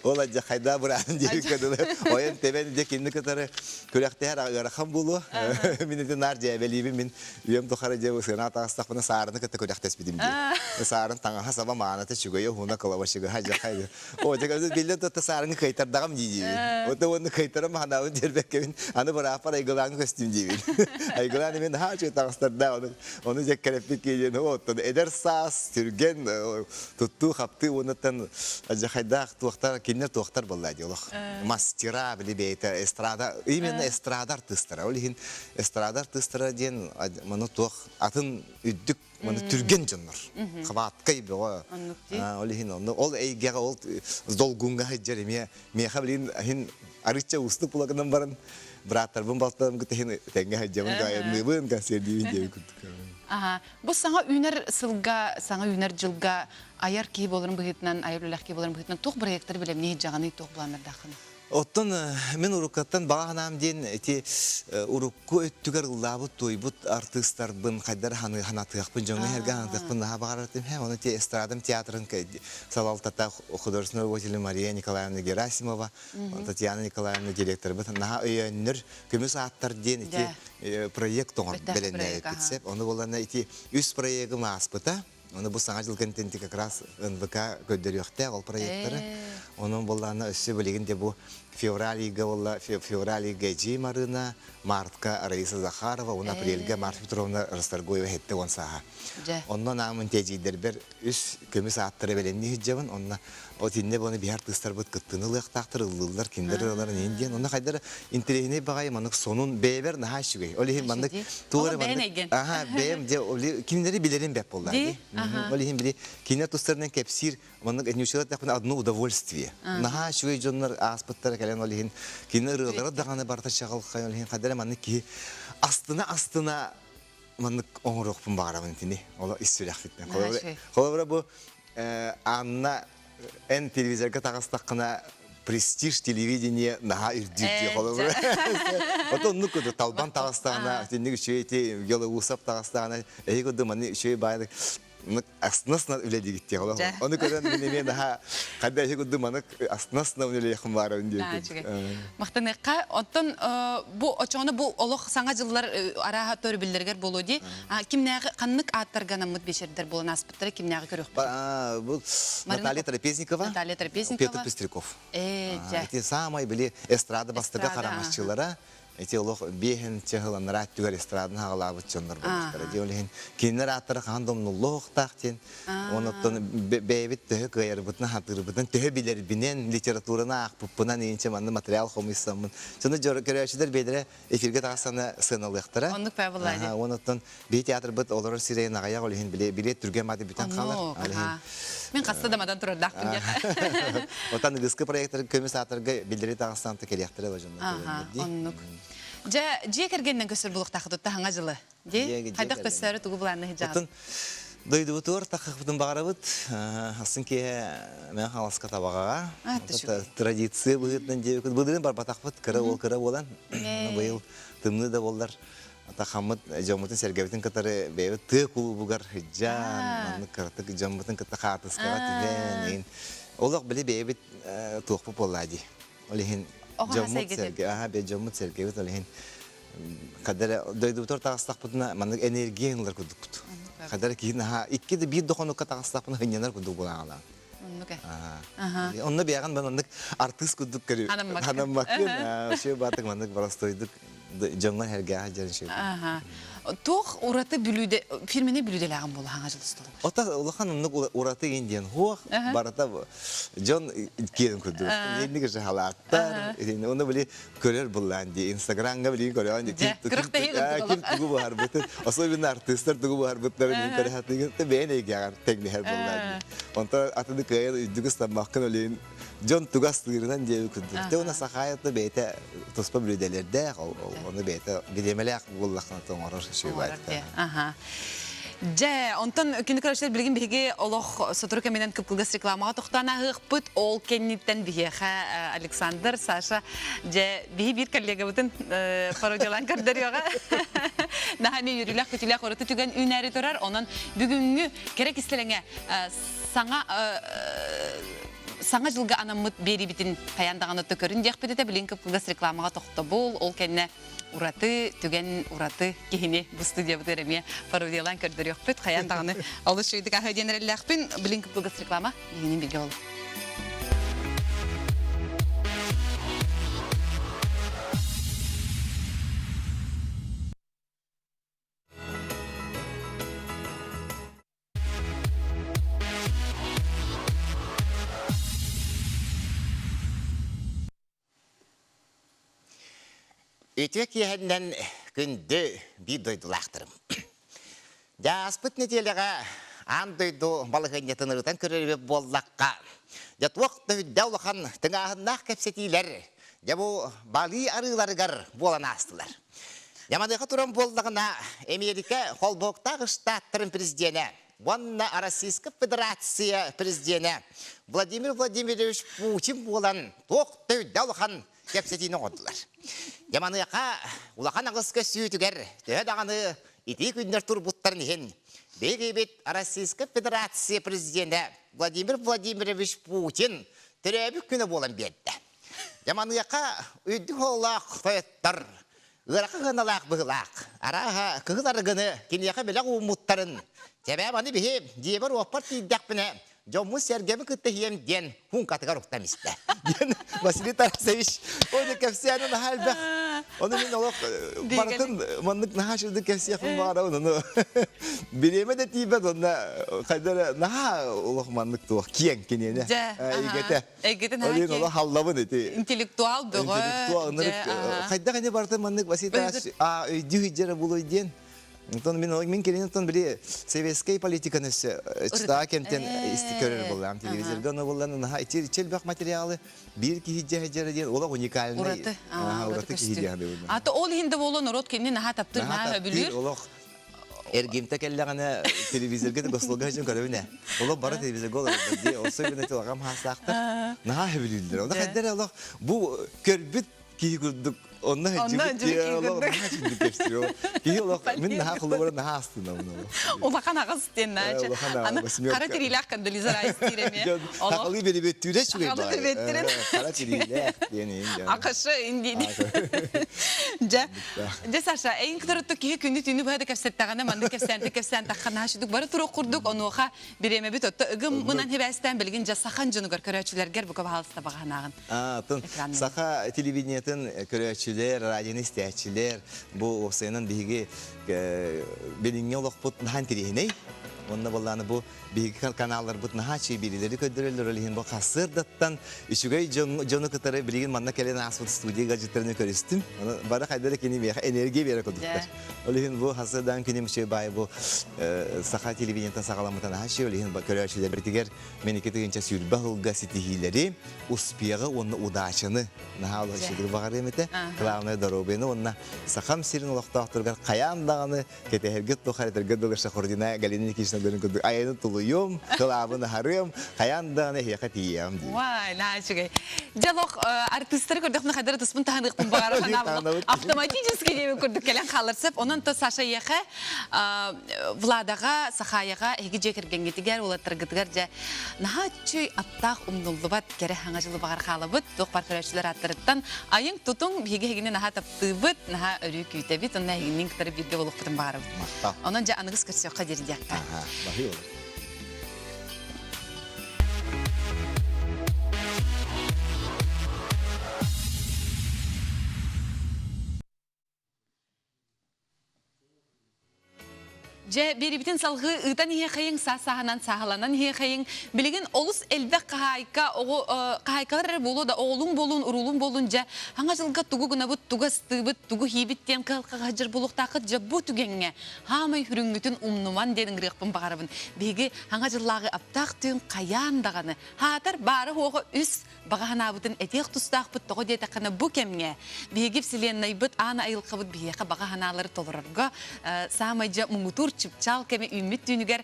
Ол адьа хайда быраан диэбиккэ дылы ойон тэбэн дьэ кинини кытары күрэхтэһэр ыарахан буолуо. Мин ити наар дьээбэлиибин мин үйэм тухары дьэ сыана таҕыстахпына саарыны кытта күрэхтэспитим дии. Саарын таҥаһа саба мааната үчүгэйэ уһуна кылабачыгаһа дьэ хайда. О, дьэ биллэн тотта саарыҥы кыайтардаҕым дии диибин. Ота уонна кыайтарам ханаабын диэрбэккэбин аны бырааппар айгылааҥы көстүүм диибин. Айгылаан эмиэ наһаа үчүгэй таҥастардаах ону Ону дьэккэрэппит киһи диэн оттон эдэр саас түргэн туттуу-хаптыы уоннаттан адьахайдаах туохтар кинилэр туохтар буолла дии олох мастера били бэйэтэ эстрада именно эстрада артыыстара ол иһин эстрада артыыстара диэн маны туох атын үрдүк маны түргэн дьоннор хабааткай бөҕө ол иһин онно ол эйгэҕэ ол долгуҥҥа сылдьар эмиэ миэхэ билигин иһин арыычча уустук булагынан баран. бырааттарбын балтарым кытта тэҥҥэ сылдьабын, айанныыбын, концердиибин диэбит курдук. Аха. Бу саҥа үүнэр сылга, саҥа үүнэр дьылга айар киһи буоларын быһыытынан, айар үлэлээх киһи буоларын быһыытынан туох бырайыактары бэлэмнии сылдьаҕыный, туох былааннардааххыный? Оттон мин уруккаттан баҕа санаам диэн ити урукку өттүгэр ыллаабыт туойбут артыыстарбын хайдах ханатыахпын, дьоҥҥо эргэ ханатыахпын наһаа баҕарар этим. Оны те эстрадам театрын салалтата художественный руководитель Мария Николаевна Герасимова, Татьяна Николаевна директорбыт наһаа өйөөннөр көмүс ааттар диэн ити проект оҥор бэлэмнээбиппит сеп. Ону буоллана ити үс проегым ааспыта. Оны бу саҥа жыл кэнтенти как раз НВК көрдөрүөхтээх ол проекттары. Онон буоллаана өссө билигин де бу февраль ыйга буолла февраль ыйга Эдьиий Марына, мартка Раиса Захарова, уонна апрельга Марфа Петровна Расторгуева 70 сааһа. Онно наамын тиэдьийдэрбэр үс көмүс ааттары бэлэмнии сылдьабын. Онно от иннэ буола биһи артыыстарбыт кыттыыны ылыахтаахтар, ыллыыллар, кинилэр ырыаларын иһин диэн. Онно хайдара интэриэһинэй баҕайы маннык сонун бэйэбэр наһаа үчүгэй. Ол иһин маннык туох эрэ маннык аха бэйэм дьэ кинилэри билэрим бэт буолла дии. Ол иһин били кинилэр тустарынан кэпсиир маннык ньуччалар тэхпин одно удовольствие. Наһаа үчүгэй дьоннор ааспыттара кэлэн ол иһин кини ырыалара даҕаны барыта чаҕылхай ол иһин хайдара маннык киһи астына-астына маннык оҥоруохпун баҕарабын итини оло ис сүрэхпиттэн холобура бу Анна эн телевизорга таҕыстаххына престиж телевидение наһаа үрдүүр дии холобура ото оннук курдук талбан таҕыстаҕына итинник үчүгэй ити Гелоусов таҕыстаҕына эһи курдук маны үчүгэй баайдык астына-астына үлэлиигит диэх олох. Ону көрөн мин эмиэ наһаа хайда эһи курдук маннык астына-астына үлэлиэххин баарабын диэн. Махтаныахха. Оттон бу очоҕуна бу олох саҥа дьыллар арааһа төрүбүллэригэр буолуо дии. Кимнээҕи ханнык ааттарга анаммыт биэчэрдэр буолан ааспыттара кимнээҕи көрүөхпүт? Бу Наталья Трапезникова. Наталья Трапезникова. Петр Пестряков. Эти самай били эстрада бастакы харамасчылара Ити олох биэһин чаһыланнара өттүгэр эстраданы хаҕалаабыт дьоннор буолбуттара. Дии ол иһин кинилэр ааттара хаһан да умнуллуохтаах диэн. Онуттан бэйэбит төһө кыайарбытынан, хатыырбытынан, төһө билэрбинэн, литератураны аахпыппынан иинчэ манна материал хомуйсаммын. Сону көрөөччүлэр бэйэлэрэ эфиргэ таҕыстана сыаналыахтара. Оннук павылади. Онуттан биһи театрбыт олорор сирэйин аҕыйах ол иһин билиэт түргэн мааты бүтэн хаалар. Мин хаста да мадан турардаахпын диэх. Отан ыгыскы проекттар көмүс аатарга биллэри таҕыстан кэлиэхтэрэ ба дьоннор. Оннук. Дьэ, дьиэ кэргэнинэн көстөр булуктаахытытта хаҥа дьылы. Ди, хайдах көстөөрү тугу былаанны хыдьаҕын? Дойдубутугар таххахпытын баҕарабыт. Асын киэһэ мен хаҥаласка табаҕаҕа. Традиция быһыытынан диэбиккит. Былырыын барбатахпыт, кыра уол кыра буолан. Быйыл тымныы да буоллар Атахаммыт дьоммутун сэргэбитин кытары бэйэбит тыа кулуубугар сылдьан, маннык кыратык дьоммутун кытта хаартыскаҕа түһэн, олох били бэйэбит туохпут буоллаа дии. Ол иһин дьоммут сэргэ, аха бэйэ дьоммут сэргэбит ол иһин хадара дойдубутугар таҕыстахпытына маннык энергия ылар курдукпут. Хадара киһи наһаа икки да биир да хонукка таҕыстахпына сынньанар курдук буолаҕалаан. Оннук э. Онно бэйэҕин маннык артыыс курдук көрү. Ханаммаккын. Вообще баатык маннык боростуойдук дьоҥҥо сэргээҕэ дьон үчүгэй. Туох ураты бүлүүдэ фирменный бүлүүдэлээҕин буола хаҥа дьыл усталыгар? Ота улахан оннук ураты иин диэн хуох барыта дьон киэн курдук. Инник же халааттар, оны били көрөр буллаан ди Инстаграмга били көрөөн ди ким тугу буһарбытын, особенно артыыстар тугу буһарбыттарын мин көрө хатыгын бэйэн эйгэҕэр тэҥнэһэр буллаан ди. Онтон атыны кыайан үрдүк ыстаммаккын олейин дьон тугу астыырынан диэби курдук. Те уна сахаайата бэйэтэ туспа бүлүүдэлэрдээх, ону бэйэтэ бириэмэлээх буоллаххына оҥорор үчүгэй Аха. Дьэ, онтон күнү көрөөччүлэр билигин биһиги олох сотору кэминэн кып-кылгас рекламаҕа тохтоон ааһыахпыт. Ол кэнниттэн биһиэхэ Александр, Саша, дьэ, биһи биир коллегабытын пародиялаан көрдөрүөҕэ. Наһаа эмиэ үөрүүлээх-көтүүлээх ураты түгэн үүнээри турар. Онон бүгүҥҥү кэрэ кистэлэҥэ саҥа саҥа дьылга анаммыт биэриибитин хайаан даҕаны көрүн диэхпит этэ. Билигин кып-кылгас рекламаҕа тохтобул. Ол кэннэ ураты түгэн ураты киһини бу студиябытыгар эмиэ пародиялаан көрдөрүөхпүт. Хайаан даҕаны олус үчүгэйдик аһыы диэн эрэллээхпин. Билигин кып-кылгас реклама. Биһигини бииргэ буолуҥ. Үтүө киэһэннэн күндү биир дойдулаахтарым. Дьэ, ааспыт нэдиэлэҕэ аан дойду балаһыанньатын ырытан көрөрүбүт буоллахха, дьэ туох да үрдэ улахан тыҥааһыннаах кэпсэтиилэр. Дьэ бу Бали арыыларыгар буолан аастылар. Яманыаха туран буоллаҕына, Эмиэрикэ Холбоһуктаах Штаттарын президенэ уонна Российскай Федерация президенэ Владимир Владимирович Путин буолан туох да үрдэ улахан кэпсэтиини оҥордулар. Яманыаха улахан аҕыс көссүүтүгэр төһө даҕаны итии күннэр турбуттарын иһин, биһигибит Российскай Федерация президенэ Владимир Владимирович Путин төрөөбүт күнэ буолан биэрдэ. Дьэ маныаха үрдүк оҕолоох тойоттор ыарахан сыаналаах быһыылаах. Арааһа, кыһыл арыгыны киниэхэ бэлэх ууммуттарын, Чэбээм аны биһи дьиэбэр-уоппар тиийдэхпинэ, дьоммун-сэргэбин кытта иһиэм диэн хууҥкатыгар уктан истэ. Диэн Василий Тарасович оны кэпсээнэ наһаа элбэх. Ону мин олох барытын маннык наһаа шырдык кэпсиэхпин баҕарабын. Ону бириэмэ да тиийбэт онно хайда эрэ наһаа олох маннык туох киэҥ киниэнэ эйгэтэ. Эйгэтин наһаа киэҥ. Олох халлабын ити. Интеллектуал бөҕө. Интеллектуал. Хайдах ини барытын маннык Василий Тарасович өйдүү сылдьара буолуой диэн. Онтон мин мин кэлин оттон били советскай политиканы өссө чытаа кэмтэн исти көрөр буоллаам телевизорга ону буллан наһаа ити элбэх материалы биир киһи дьэһэ диэн олох уникальный ураты ураты киһи диэн Ата ол иһин да буолуо народ кинини наһаа таптыыр наһаа сөбүлүүр олох эргимтэ кэллэҕинэ телевизорга да госслуга дьон көрөбүн ээ олох бары телевизорга олорор дии особенно телеграм хаастаахтар наһаа сөбүлүүллэр онно хайдах олох бу көрбүт киһи курдук онно сылдьыбыт киһи олох наһаа чүндүк кэпсиир киһи олох мин наһаа холобура наһаа астынабын улахан аҕыс диэн наача аны хара тириилээх Кондолиза Райс диир эмиэ хахалыы бирибиттүүрэ үчүгэй баҕайы хара тириилээх диэн акашы индиини дьэ дьэ Саша эйин кытарытты киһи күнү түүнү быһа да кэпсэттэҕинэ маннык кэпсээнтэ кэпсээн тахха наһаа шүдүк бары туруох курдук онуоха бириэмэбит отто ыгым мынан хибээстээн билигин дьэ сахан дьонугар көрөөччүлэргэр бука баһаалыста баҕаһынааҕын Атын саха телевидениетын көрөөччүлэр, радионы истээччилэр бу уопсайынан биһиги билиҥҥи олохпут наһаа интэриэһинэй. Уонна буоллааны бу биһиги каналларбыт наһаа үчүгэй биэриилэри көрдөрөллөр, ол иһин бу сарсыардаттан үчүгэй дьону кытары билигин манна кэлэн ааспыт студия гаджеттарын көрүстүм. Аны бары хайда да кини миэхэ энергия биэрэ курдуктар. Ол иһин бу сарсыардаан күнүм үчүгэй баай бу саха телевидениетын саҕаламмыта наһаа үчүгэй. Ол иһин көрөөччүлэрбитигэр Мен 2020 сылга ситиһиилэри, успеҕы уонна удачаны наһаа улахан баҕарыам этэ. Главное доруобуйаны уонна Сахам сирин олохтоохторугар хайаан даҕаны кэтэһэргэ тухары этэргэ дылы Шахурдина Галина Никитична дөрүн курдук айаны тулуйуом, кылаабын аһарыам, хайаан даҕаны эһиэхэ тиийиэҕим диир. Вай, наһаа үчүгэй. Дьэ олох артыыстары көрдөхпүнэ хайдах ытыспын таһыныахпын баҕара санаабын автоматически диэбит курдук кэлэн хаалар сөп. Онон то Саша эйиэхэ Владаҕа, Сахаяҕа эһиги дьиэ кэргэҥҥитигэр, уолаттаргытыгар дьэ наһаа үчүгэй аптаах умнуллубат кэрэ хаҥа дьылы баҕар хаалабыт. Туох баар көрөөччүлэр ааттарыттан айыҥ тутуҥ биһиги эһигини наһаа таптыыбыт, наһаа өрүү күүтэбит, онно эһигинниин кытары бииргэ буолуохпутун баҕарабыт. Онон дьэ аныгыс көрсүөххэ диэри диэххэ. Дьэ, биэрибитин салгыы ыытан иһиэхэйиҥ, саас-сааһынан сааһыланан иһиэхэйиҥ. Билигин олус элбэх хаһаайка, оҕо, хаһаайкалар эрэ буолуо да, оҕолуҥ буолуун, уруулуҥ буолуун, дьэ, хаҥа дьылга тугу гынабыт, тугу астыыбыт, тугу иһиибит диэн кыһалҕаҕа сылдьар буолуохтааххыт. Дьэ, бу түгэҥҥэ хаамай хүрүҥҥүтүн умнуман диэн ыҥырыахпын баҕарабын. Биһиги хаҥа дьыллааҕы аптаах түүн хайаан даҕаны, хаатар баара-суоҕа үс баҕа санаабытын этиэх тустаахпыт тоҕо диэтэххинэ бу кэмҥэ биһиги вселеннайбыт аан айылҕабыт биһиэхэ баҕа санаалары толорорго саамай дьэ муҥутуур чыпчаал кэмэ үүммүт түүнүгэр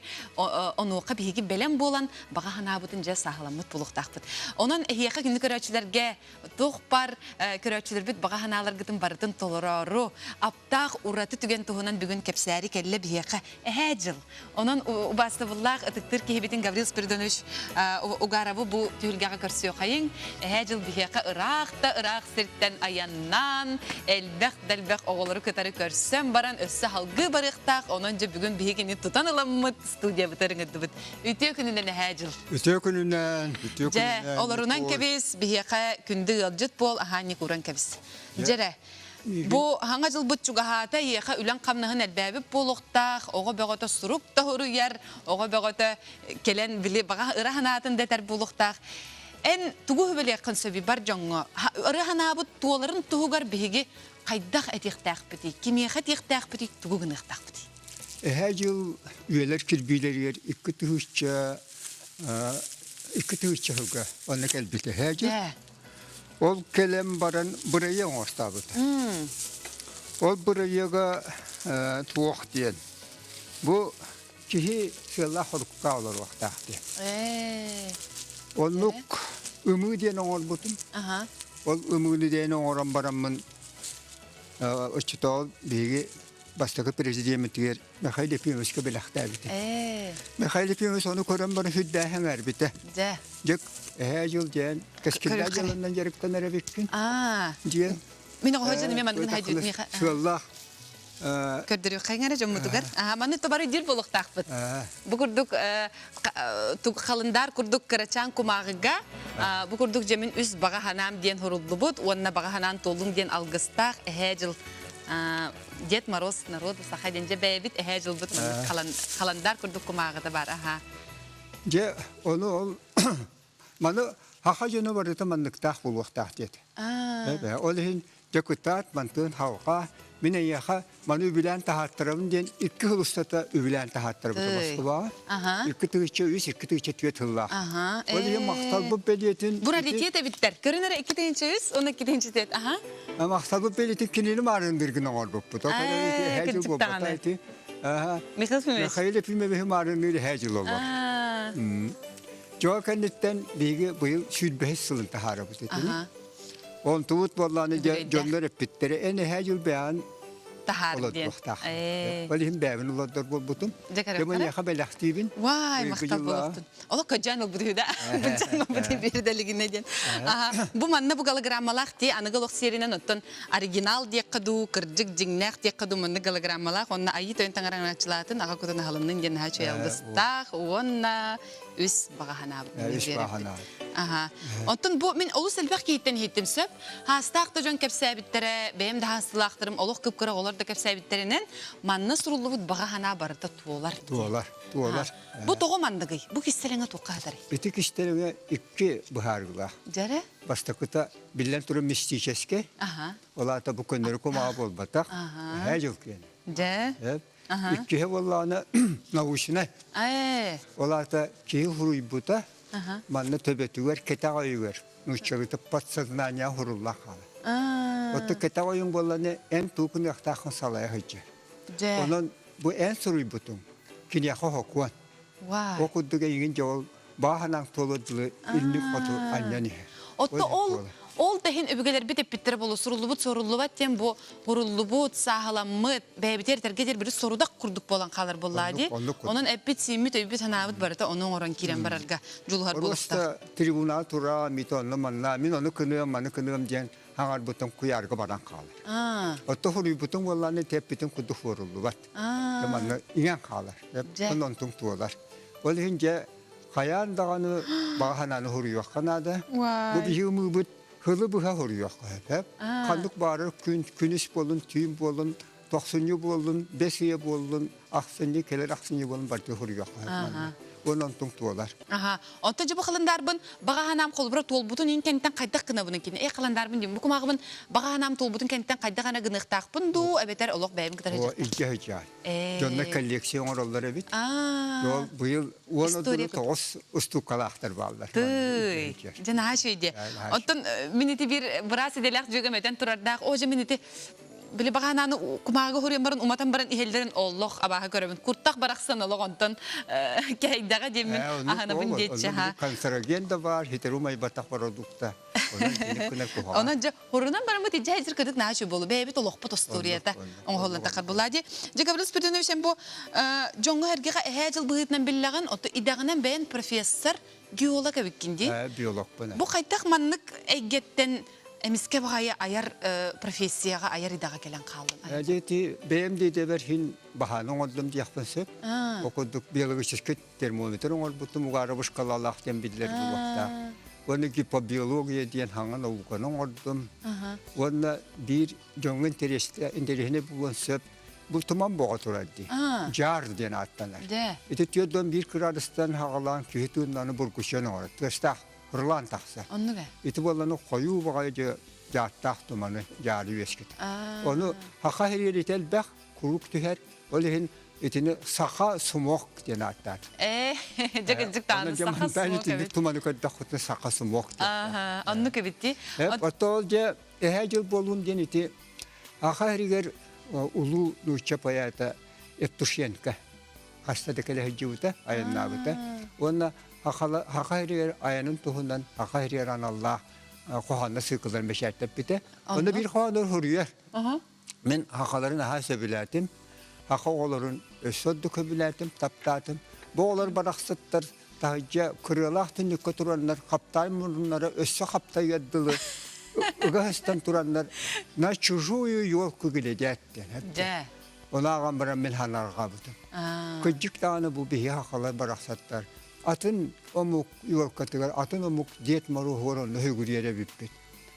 онуоха биһиги бэлэм буолан баҕа санаабытын дьэ сааһыламмыт буолуохтаахпыт онон эһиэхэ күнү көрөөччүлэргэ туох бар көрөөччүлэрбит баҕа санааларгытын барытын толороору аптаах ураты түгэн туһунан бүгүн кэпсээри кэллэ биһиэхэ эһээ дьыл. Онон убаастабыллаах ытыктыыр киһибитин Гаврил Спиридонович Угаровы бу түһүлгэҕэ көрсүөхайыҥ. Эһээ дьыл биһиэхэ ыраах да ыраах сиртэн айаннаан, элбэх да элбэх оҕолору кытары көрсөн баран өссө салгыы барыахтаах. Онон дьэ бүгүн биһигини тутан ыламмыт студиябытыгар ыҥырдыбыт. Үтүө күнүнэн эһээ дьыл. Үтүө күнүнэн, үтүө күнүнэн. Дьэ, олорунан кэбис, биһиэхэ күндү ыалдьыт буол, аһаанньык ууран кэбис. Дьэрэ, Бу хаҥа дьылбыт чугаһаата, эйиэхэ үлэҥ-хамнаһын элбээбит буолуохтаах, оҕо бөҕөтө сурук да суруйар, оҕо бөҕөтө кэлэн били баҕа ыра санаатын да этэр буолуохтаах. Эн тугу сүбэлиэххин сөбүй бар дьоҥҥо? Ыра санаабыт туоларын туһугар биһиги хайдах этиэхтээхпитий, кимиэхэ этиэхтээхпитий, тугу гыныахтаахпытый? Эһээ дьыл үйэлэр кирбиилэригэр 2000 2000 сылга онно кэлбит эһээ дьыл. Ол кэлэн баран бырайыак оҥостообута. Ол бырайыага туох диэн. Бу киһи сыаллаах хорукка олоруохтаах диэн. Оннук ымыы диэн оҥорбутум. Ол ымыыны диэн оҥорон бараммын оччотооҕу биһиги бастакы президеммитигэр Михаил Ефимовичка бэлэхтээбитим. Михаил Ефимович ону көрөн баран сүрдээһин эҥээрбитэ. Дьэ. Дьык, эһээ дьыл диэн, кэскиллээх дьылынан дьарыктанар эбиккин. Диэн. Мин оҕо дьон эмиэ манныгын хайдыт миэхэ. Сыаллаах көрдөрүөххэ эрэ дьоммутугар. Аха, маны тобары дир буолуохтаахпыт. Бу курдук халындаар курдук кырачаан кумааҕыга бу курдук дьэмин үс баҕа ханаам диэн хуруллубут уонна баҕа ханаан туоллун диэн алгыстаах эһээ дьыл Дед Мороз народ саха диэн дьэ бэйэбит эһээ дьылбыт маннык халандаар курдук кумааҕыта бар аха. Дьэ ону ол маны саха дьоно барыта манныктаах буолуохтаах диэтэ. Ол иһин дьокутаат мантыын халҕа мин эйиэхэ маны үбүлээн таһааттарабын диэн икки сыл устата үбүлээн таһааттарбыта Москваҕа. 2 3 2 4 сыллаах. Ол иһин махталбыт бэлиэтин Бу раритет эбиттэр. Көрүн эрэ 2 3 12 4. Аха. Махталбыт бэлиэтин кинини маарындыргын оҥорбуппут. Кырдьык даҕаны. Михаил Ефимович. Михаил Ефимович маарынныыр эһээ дьыл олор. Дьоо кэнниттэн биһиги быйыл сүүрбэһис сылын таһаарабыт этини. Онтубут буоллааны дьоннор эппиттэрэ эн эһээ дьыл бэйэҕин таһаар диэн. Ол иһин бэйэбин олордор буолбутум. Дьэ миэхэ бэлэхтиибин. Вай, махтал буолуохтун. Олох көдьөөн ылбыт үһү да. Быдьан ылбыт биирдэлигинэ диэн. Бу манна бу голограммалаах дии аныгы олох сиэринэн оттон оригинал диэххэ дуу, кырдьык дьиҥнээх диэххэ дуу маннык голограммалаах уонна айыы тойон таҥараҥааччылаатын аҕа кутун аһылыннын диэн наһаа үчүгэй алгыстаах уонна үс баҕа санаабыт. Үс баҕа санаабыт. Аха. Оттон бу мин олус элбэх киһиттэн иһиттим сөп. Хаастаах да дьон кэпсээбиттэрэ, бэйэм да хаастылаахтарым олох кып-кыра оҕолор да кэпсээбиттэринэн манна суруллубут баҕа санаа барыта туолар. Туолар, туолар. Бу тоҕо манныгый? Бу кистэлэҥэ туохха сытарый? Ити кистэлэҥэ икки быһаарыылаах. Дьэрэ? Бастакыта, биллэн турар мистическэй. Аха. Ол аата бу көннөрү кумаҕа буолбатах. Эһээ дьыл киэнэ. Дьэ. Иккиһэ буоллаҕына научнай. Ээ. Ол аата киһи суруйбута манна төбөтүгэр кэтэх өйүгэр нууччалыыта подсознание суруллан хаалар. Оттон кэтэх өйүҥ буоллаҕына эн тугу гыныахтааххын салайа сылдьар. Дьэ. Онон бу эн суруйбутуҥ киниэхэ сокуон. Вау. Ол курдук эйигин дьэ ол бааһынаҥ туолуор дылы инник хоту анньан иһэр. Отто ол ол да иһин өбүгэлэрбит эппиттэрэ буолуо суруллубут соруллубат диэн бу уруллубут, сааһыламмыт, бэйэбитигэр этэргэ диэри били сорудах курдук буолан хаалар буоллаа дии. Онон эппит сииммит, өйбүт санаабыт барыта ону оҥорон киирэн барарга дьулуһар буолуохтаах. Просто трибунал тура, мит онно манна, мин ону кыныам, маны кыныам диэн хаҥарбытым куйаарга баран хаалар. Отто хоруйбутум буоллааны тэппитин курдук хуоруллубат. Манна иҥэн хаалар. Онон туолар. Ол иһин дьэ хайаан даҕаны баҕа санааны хоруйуохха наада. Бу биһиги ымыыбыт Кылы быһа хоруйуохха сөп. Ханнык баарар күн, күнүс буоллун, түүн буоллун, тохсунньу буоллун, бэс ыйа буоллун, ахсынньы, кэлэр ахсынньы буоллун барыта хоруйуохха сөп. Уонна онтуҥ туолар. Аха. Онтон дьэ бу халандаарбын баҕа санаам холобура туолбутун иин кэнниттэн хайдах гынабын кини? Э халандаарбын диэн бу кумааҕыбын баҕа санаам туолбутун кэнниттэн хайдах эрэ гыныахтаахпын дуу, эбэтэр олох бэйэм кытары О, илдьэ сылдьаар. Дьонно коллекция оҥороллор эбит. Ол быйыл 19 устууккалаахтар бааллар. Тыый, дьэ наһаа үчүгэй дии. Оттон мин ити биир быраас идэлээх дьүөгэм этэн турардаах, оо дьэ мин ити били баҕанааны кумааҕы хоруйан баран уматан баран иһэллэрин олох абааһы көрөбүн. Куртах барахсан олох онтон кэһэйдэҕэ диэммин аһынабын диэччи. Канцероген да баар, хитеру майбатах продукта. Онон дьэ Хорунан бараммыт илдьэ сылдьар кырдык наһаа үчүгэй буолу. Бэйэбит олохпут остуоруйата оҥоһуллан тахар буолаа дии. Дьэ, Гаврил Спиридонович, эн бу дьоҥҥо-сэргэҕэ эһээ дьыл быһыытынан биллэҕин, оту идэҕинэн бэйэн профессор, геолог эбиккин дии. Биологпун. Бу хайдах маннык эйгэттэн эмискэ баҕайы айар профессияҕа, айар идэҕэ кэлэн хааллын? Дьэ, ити бэйэм да идэбэр иһин баһааны оҥордум диэхпин сөп. Ол курдук биологическай термометр оҥорбутум угаара шкалалаах диэн биллэр буолуохтаах. Уонна гипобиология диэн хаҥа науканы оҥордум. Уонна биир дьоҥҥо интэриэһинэй буолуон сөп бу туман боҕо турар дии. Дьаар диэн ааттанар. Ити 41 кыраадыстан хаҕалаан киһи тыыннаны бургучуйан оҥорор. Тыастаах хырлаан тахсар. Ити буолланы хойуу баҕайы дьааттаах туманы дьаары үөскэтэр. Ону хаха иһириэритэ элбэх, куруук түһэр. Ол иһин. итини саха сумок диэн ааттаат. Ээ, дьэ кырдьык даҕаны саха сумок эбит. Туманы көрдөххүтүнэ саха сумок диэн. Аха, оннук эбит дии. Оттон дьэ эһээ дьыл буолуун диэн ити Аха иһигэр улуу нуучча поэта Евтушенко хаста да кэлэ сылдьыбыта, айаннаабыта. Уонна Саха иһигэр айанын туһунан Саха иһигэр аналлаах хоһоонно сыыкыларын бэчээттэппитэ. Онно биир хоһоонугар суруйар. Мин сахаларын аһаа сөбүлээтим. Саха оҕолорун өссө ордук сөбүлээтим, таптаатым. Бу оҕолор барахсаттар таһырдьа кырыалаах түннүккэ тураннар хаптаай муруннара өссө хаптайыар дылы ыга сыстан тураннар на чужую елку глядят диэн. Дьэ. Ону ааҕан баран мин санаарҕаабытым. Кырдьык даҕаны бу биһи сахалар барахсаттар атын омук елкатыгар атын омук Дед Мороһугар онно сүгүрүйэр эбиппит.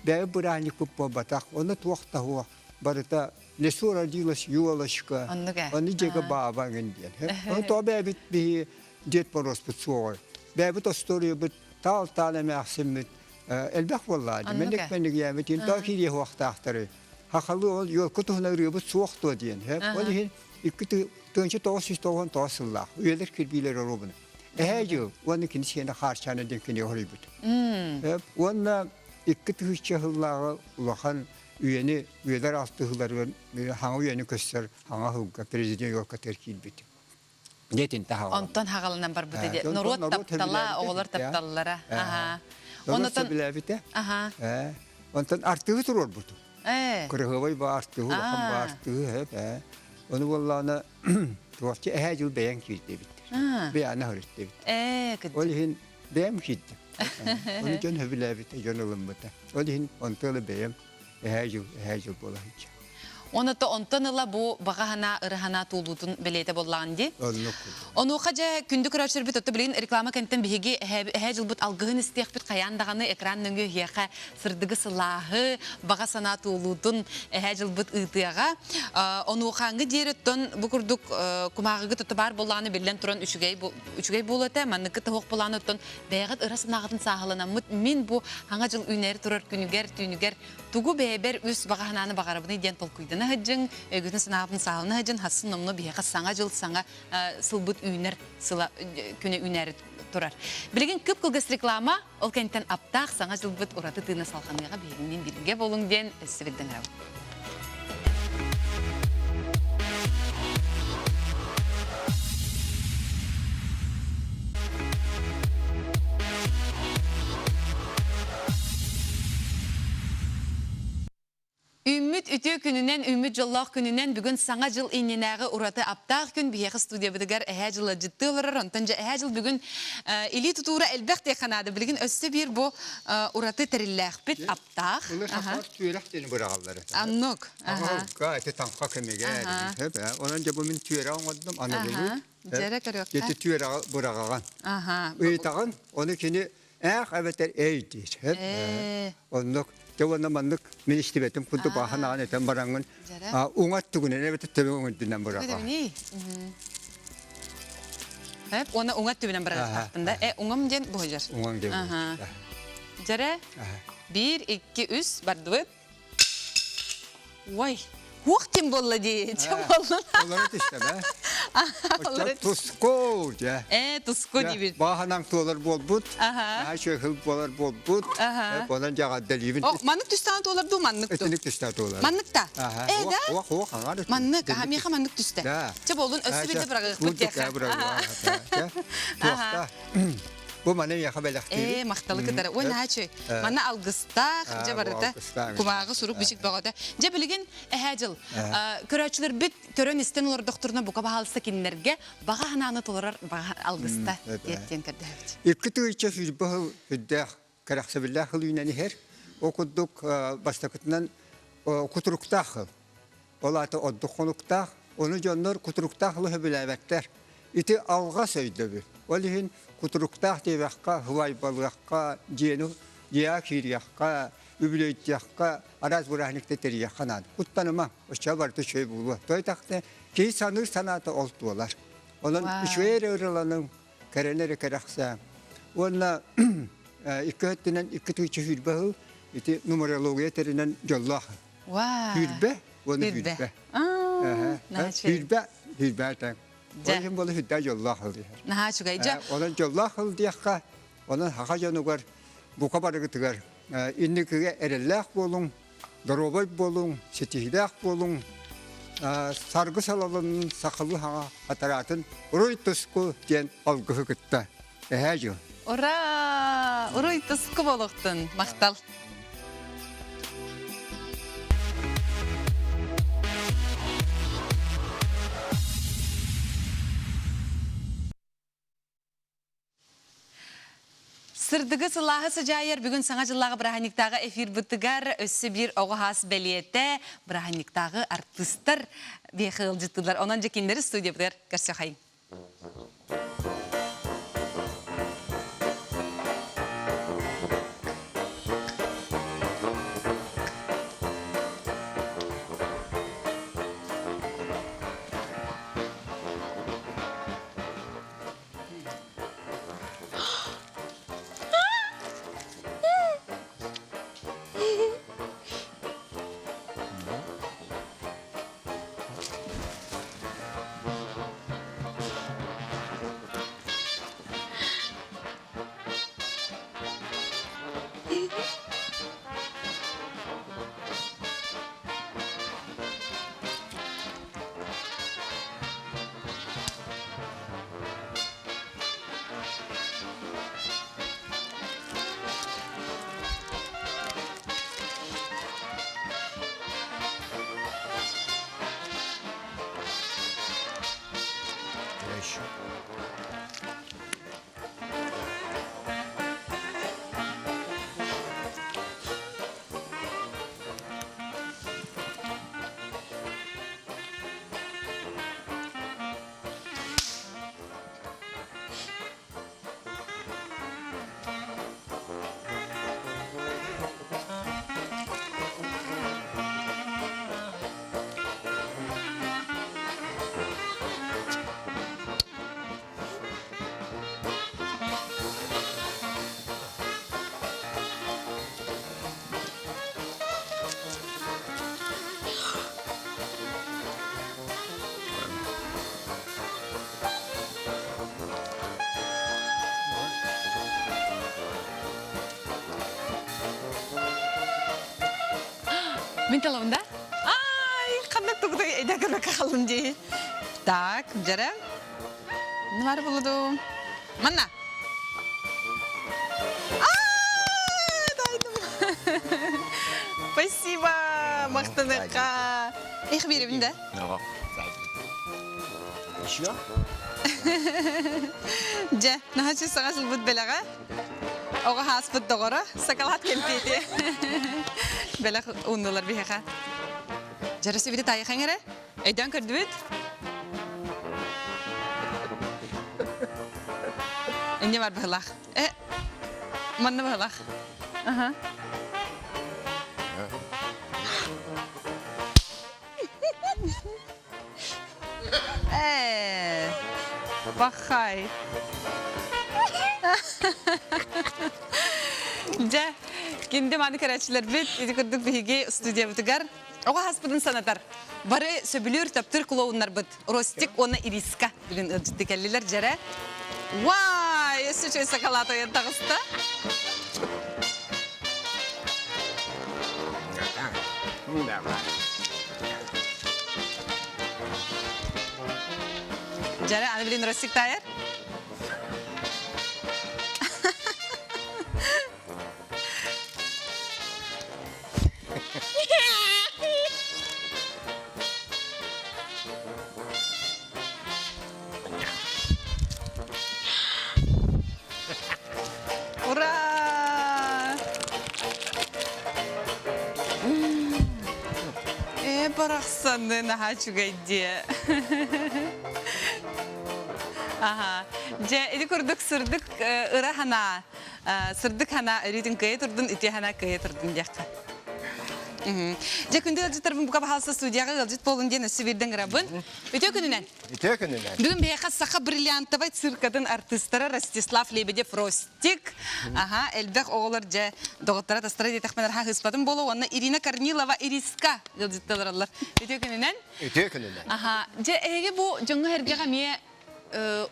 Бэйэ бырааһынньыкпыт буолбатах, онно туох да суох. Барыта лесу родилась елочка, ону дьиэгэ бааба эҥин диэн. Ону тоҕо бэйэбит биһи Дед Морозпут суоҕай. Бэйэбит остуоруйабыт таал-таал эмээхсиммит элбэх буоллаа дии. Мэник мэник ийэбит таа киириэ суохтаахтары. Хахалы ол елка туһунан ырыабыт суох дуо диэн. Ол иһин 2999 сыллаах үйэлэр кирбиилэр оруобуна. Эһээ дьыл уонна кини сиэнэ Хаарчаана диэн кинигэ хоруйбут. Уонна 2000 сыллааҕы улахан үйэни үйэлэр алтыһыыларыгар хаҥа үйэни көстөр хаҥа сылга президент елкатыгар киирбит. Диэтин таһаҕаланан. Онтон хаҕаланан барбыта диye. Норуот таптала, оҕолор тапталлара. Аха. Онтон сөбүлээбитэ. Аха. Онтон артыыһы туруорбутум. Кырыһыбай ба артыыһы, улахан ба артыыһы, ээ. Ону буоллаҕына туохча эһээ дьыл бэйэҥ киирдибиттэр. Бэйэни хөрүттүбүт. Ол иһин бэйэм киирдим. Ону дьон сөбүлээбитэ, дьон ылыммыта. Ол иһин онтон ыла бэйэм эһээ дьыл, эһээ дьыл буола сылдьар. Оното онтон ыла бу баҕа санаа, ыра санаа туолуутун бэлиэтэ буоллаҕын дии. Оннук. Онуоха дьэ күндү көрөөччүлэрбит отто билигин реклама кэнниттэн биһиги эһээ дьылбыт алгыһын истиэхпит хайаан даҕаны экран нөҥүө эһиэхэ сырдыгы сылааһы, баҕа санаа туолуутун эһээ дьылбыт ыытыаҕа. Онуохааҥҥы диэри оттон бу курдук кумааҕыгыт отто баар буоллаҕына биллэн туран үчүгэй үчүгэй буолуо этэ. Манныкы тоһуох буолааны оттон бэйэҕит ыра санааҕытын сааһыланаммыт мин бу хаҥа дьыл үүнээри турар күнүгэр, түүнүгэр тугу бэйэбэр үс баҕа санааны баҕарабыный диэн толкуйдана сылдьыҥ, өйгүтүн санааҕытын сааһылана сылдьын, хассын номнуо биһиэхэ саҥа дьыл, саҥа сылбыт үүнэр сыла күнэ үүнээри турар. Билигин кып-кылгас реклама, ол кэнниттэн аптаах саҥа дьылбыт ураты тыына салҕаныаҕа биһигинниин бииргэ буолуҥ диэн өссө бирдэн ыҥырабын. Үүммүт үтүө күнүнэн, үүммүт дьоллоох күнүнэн бүгүн Саҥа дьыл иннинээҕи ураты аптаах күн биһиэхэ студиябытыгар Эһээ дьыл ыалдьыттыы олорор. Онтон дьэ Эһээ дьыл бүгүн илии тутуура элбэх диэххэ наада. Билигин өссө биир бу ураты тэриллээхпит аптаах. Былыр сахалар түөрэх диэни быраҕаллар этэ. Аннук. Аҕалга ити таҥха кэмигэр. Онон дьэ бу мин түөрэх оҥордум аныгылыы. Дьэрэ көрүөххэ. Ити түөрэҕи быраҕаҕын. Ыйытаҕын, ону кини ээх эбэтэр эй диир. Оннук дьэ уонна маннык мин истибэтим курдук баахан аҕан этэн бараҥҥын уҥат түгүнэн эбэтэр төбөҥ үрдүнэн быраҕа. Эп уонна уҥат түбүнэн быраҕыахтаахпын да. Э уҥам диэн буһуйар. Уҥаҥ диэн. Дьэрэ биир, икки, үс бардыбыт. Ой, хуох тим буолла дии. Чэ буоллун. Олору түстэ бэ. Туску дьэ. Э, туску диибит. Бааһанаҥ туолар буолбут. Аха. Чөһүл буолар буолбут. Аха. Онон дьаҕаддалиибин. О, маннык түстээн туолар дуу, маннык дуу? Итинник түстээн туолар. Маннык та? Э, да? Уох, уох, аҥар. Маннык, аха, миэхэ маннык түстэ. Чэ буоллун, өссө биирдэ быраҕыахпыт диэххэ. Туохта. Бу маны миэхэ бэлэхтиибит. Ээ, махталы кытары. Ой, наһаа Манна алгыстаах, дьэ барыта кумааҕы сурук бичик бөҕөтө. Дьэ билигин эһээ дьыл көрөөччүлэрбит көрөн истэн олордохторуна бука баһаалыста кинилэргэ баҕа санааны толорор баҕа алгыста диэн көрдөһөбүт. Икки тыһыынча сүүрбэ сыл үрдээх кэрэхсэбиллээх сыл үүнэн иһэр. Ол курдук бастакытынан кутуруктаах сыл. Ол аата ордук хонуктаах, ону дьоннор кутуруктаах ылы сөбүлээбэттэр. Ити алҕас өйдөбүл. Ол иһин кутуруктаах диэбэххэ, һылайбалыахха, дьиэни дьиэҕэ киириэххэ, үбүлүөйдүөххэ, араас бырааһынньыкта тэрийиэххэ наада. Куттаныма, оччоҕо барыта үчүгэй буолуо. Той тахта киһи саныыр санаата ол туолар. Онон үчүгэй эрэ ыраланыҥ, кэрэни эрэ кэрэхсээҥ. Уонна икки өттүнэн 2 сүүрбэ сыл ити нумерология тэринэн дьоллоох Вау. Сүүрбэ уонна Сүүрбэ. сүүрбэ. Аа, Сүүрбэ, сүүрбэ этэ. Ол иһин буола сүрдээх дьоллоох сылдьар. Наһаа үчүгэй. Дьэ. Онон дьоллоох сылдьыахха, онон саха дьонугар бука барыгытыгар инникигэ эрэллээх буолуҥ, доруобай буолуҥ, ситиһиилээх буолуҥ, саргы салалын сахалыы хаҥа хатараатын уруй туску диэн алгыһы кытта эһээ дьыл. Ура! Уруй туску буолуохтун! Махтал! Сырдыгы сылааһы сыдьаайар бүгүн Саҥа дьыллааҕы бырааһынньыктааҕы эфирбытыгар өссө биир оҕо хаас бэлиэтэ бырааһынньыктааҕы артыыстар биэхэ ыалдьыттыылар. Онон дьэ кинилэри студиябытыгар көрсүөхайыҥ. Мин талабын да? Ай, ханна тугута эдэ көрбөккө халлым дии. Так, дьэрэ. Нымары булудум. Манна. Тайдым. Спасибо, махтаныкка. Их беребин да? Еще? Дьэ, наһаа саҥа сылбыт бэлэҕэ. Оҕо хааспыт доҕоро, сакалаат кэмпиэти. Бэлэх ууннулар биһиэхэ. Дьара сүбүтэ таайыхаҥ эрэ. Өйдөөн көрдүбүт? Инньэ бар быһылаах. Э, манна быһылаах. Аха. Э, бахай. Дьэ, кинди маны көрөөччүлэрбит, ити курдук биһиги студиябытыгар оҕо хаспытын санатар. Бары сөбүлүүр таптыыр клоуннарбыт Ростик уонна Ириска бүгүн ыалдьытты кэллилэр дьэрэ. Вай, өссө үчүгэй сакалаат ойон таҕыста. Дьэрэ, аны билин Ростик таайар. Ура! Ээ, барахсаны наһаа үчүгэй диэ. Аха. Дьэ, ити курдук сырдык ыра санаа Сырдык санаа өрүүтүн кыайа турдун, үтүө санаа кыайа турдун диэххэ. Дьэ күндү ыалдьыттарбын бука баһаалыста студияҕа ыалдьыт буолун диэн өссө биирдэ ыҥырабын. Үтүө күнүнэн! Үтүө күнүнэн! Бүгүн биһиэхэ Саха бриллиантовай циркатын артыыстара Ростислав Лебедев Ростик, аха, элбэх оҕолор дьэ доҕотторо тастара диэтэхпинэ араха ыспатым буолуо уонна Ирина Корнилова Ириска ыалдьытталараллар. Үтүө күнүнэн! Үтүө күнүнэн! Аха, дьэ эһиги бу дьоҥҥо-сэргэҕэ эмиэ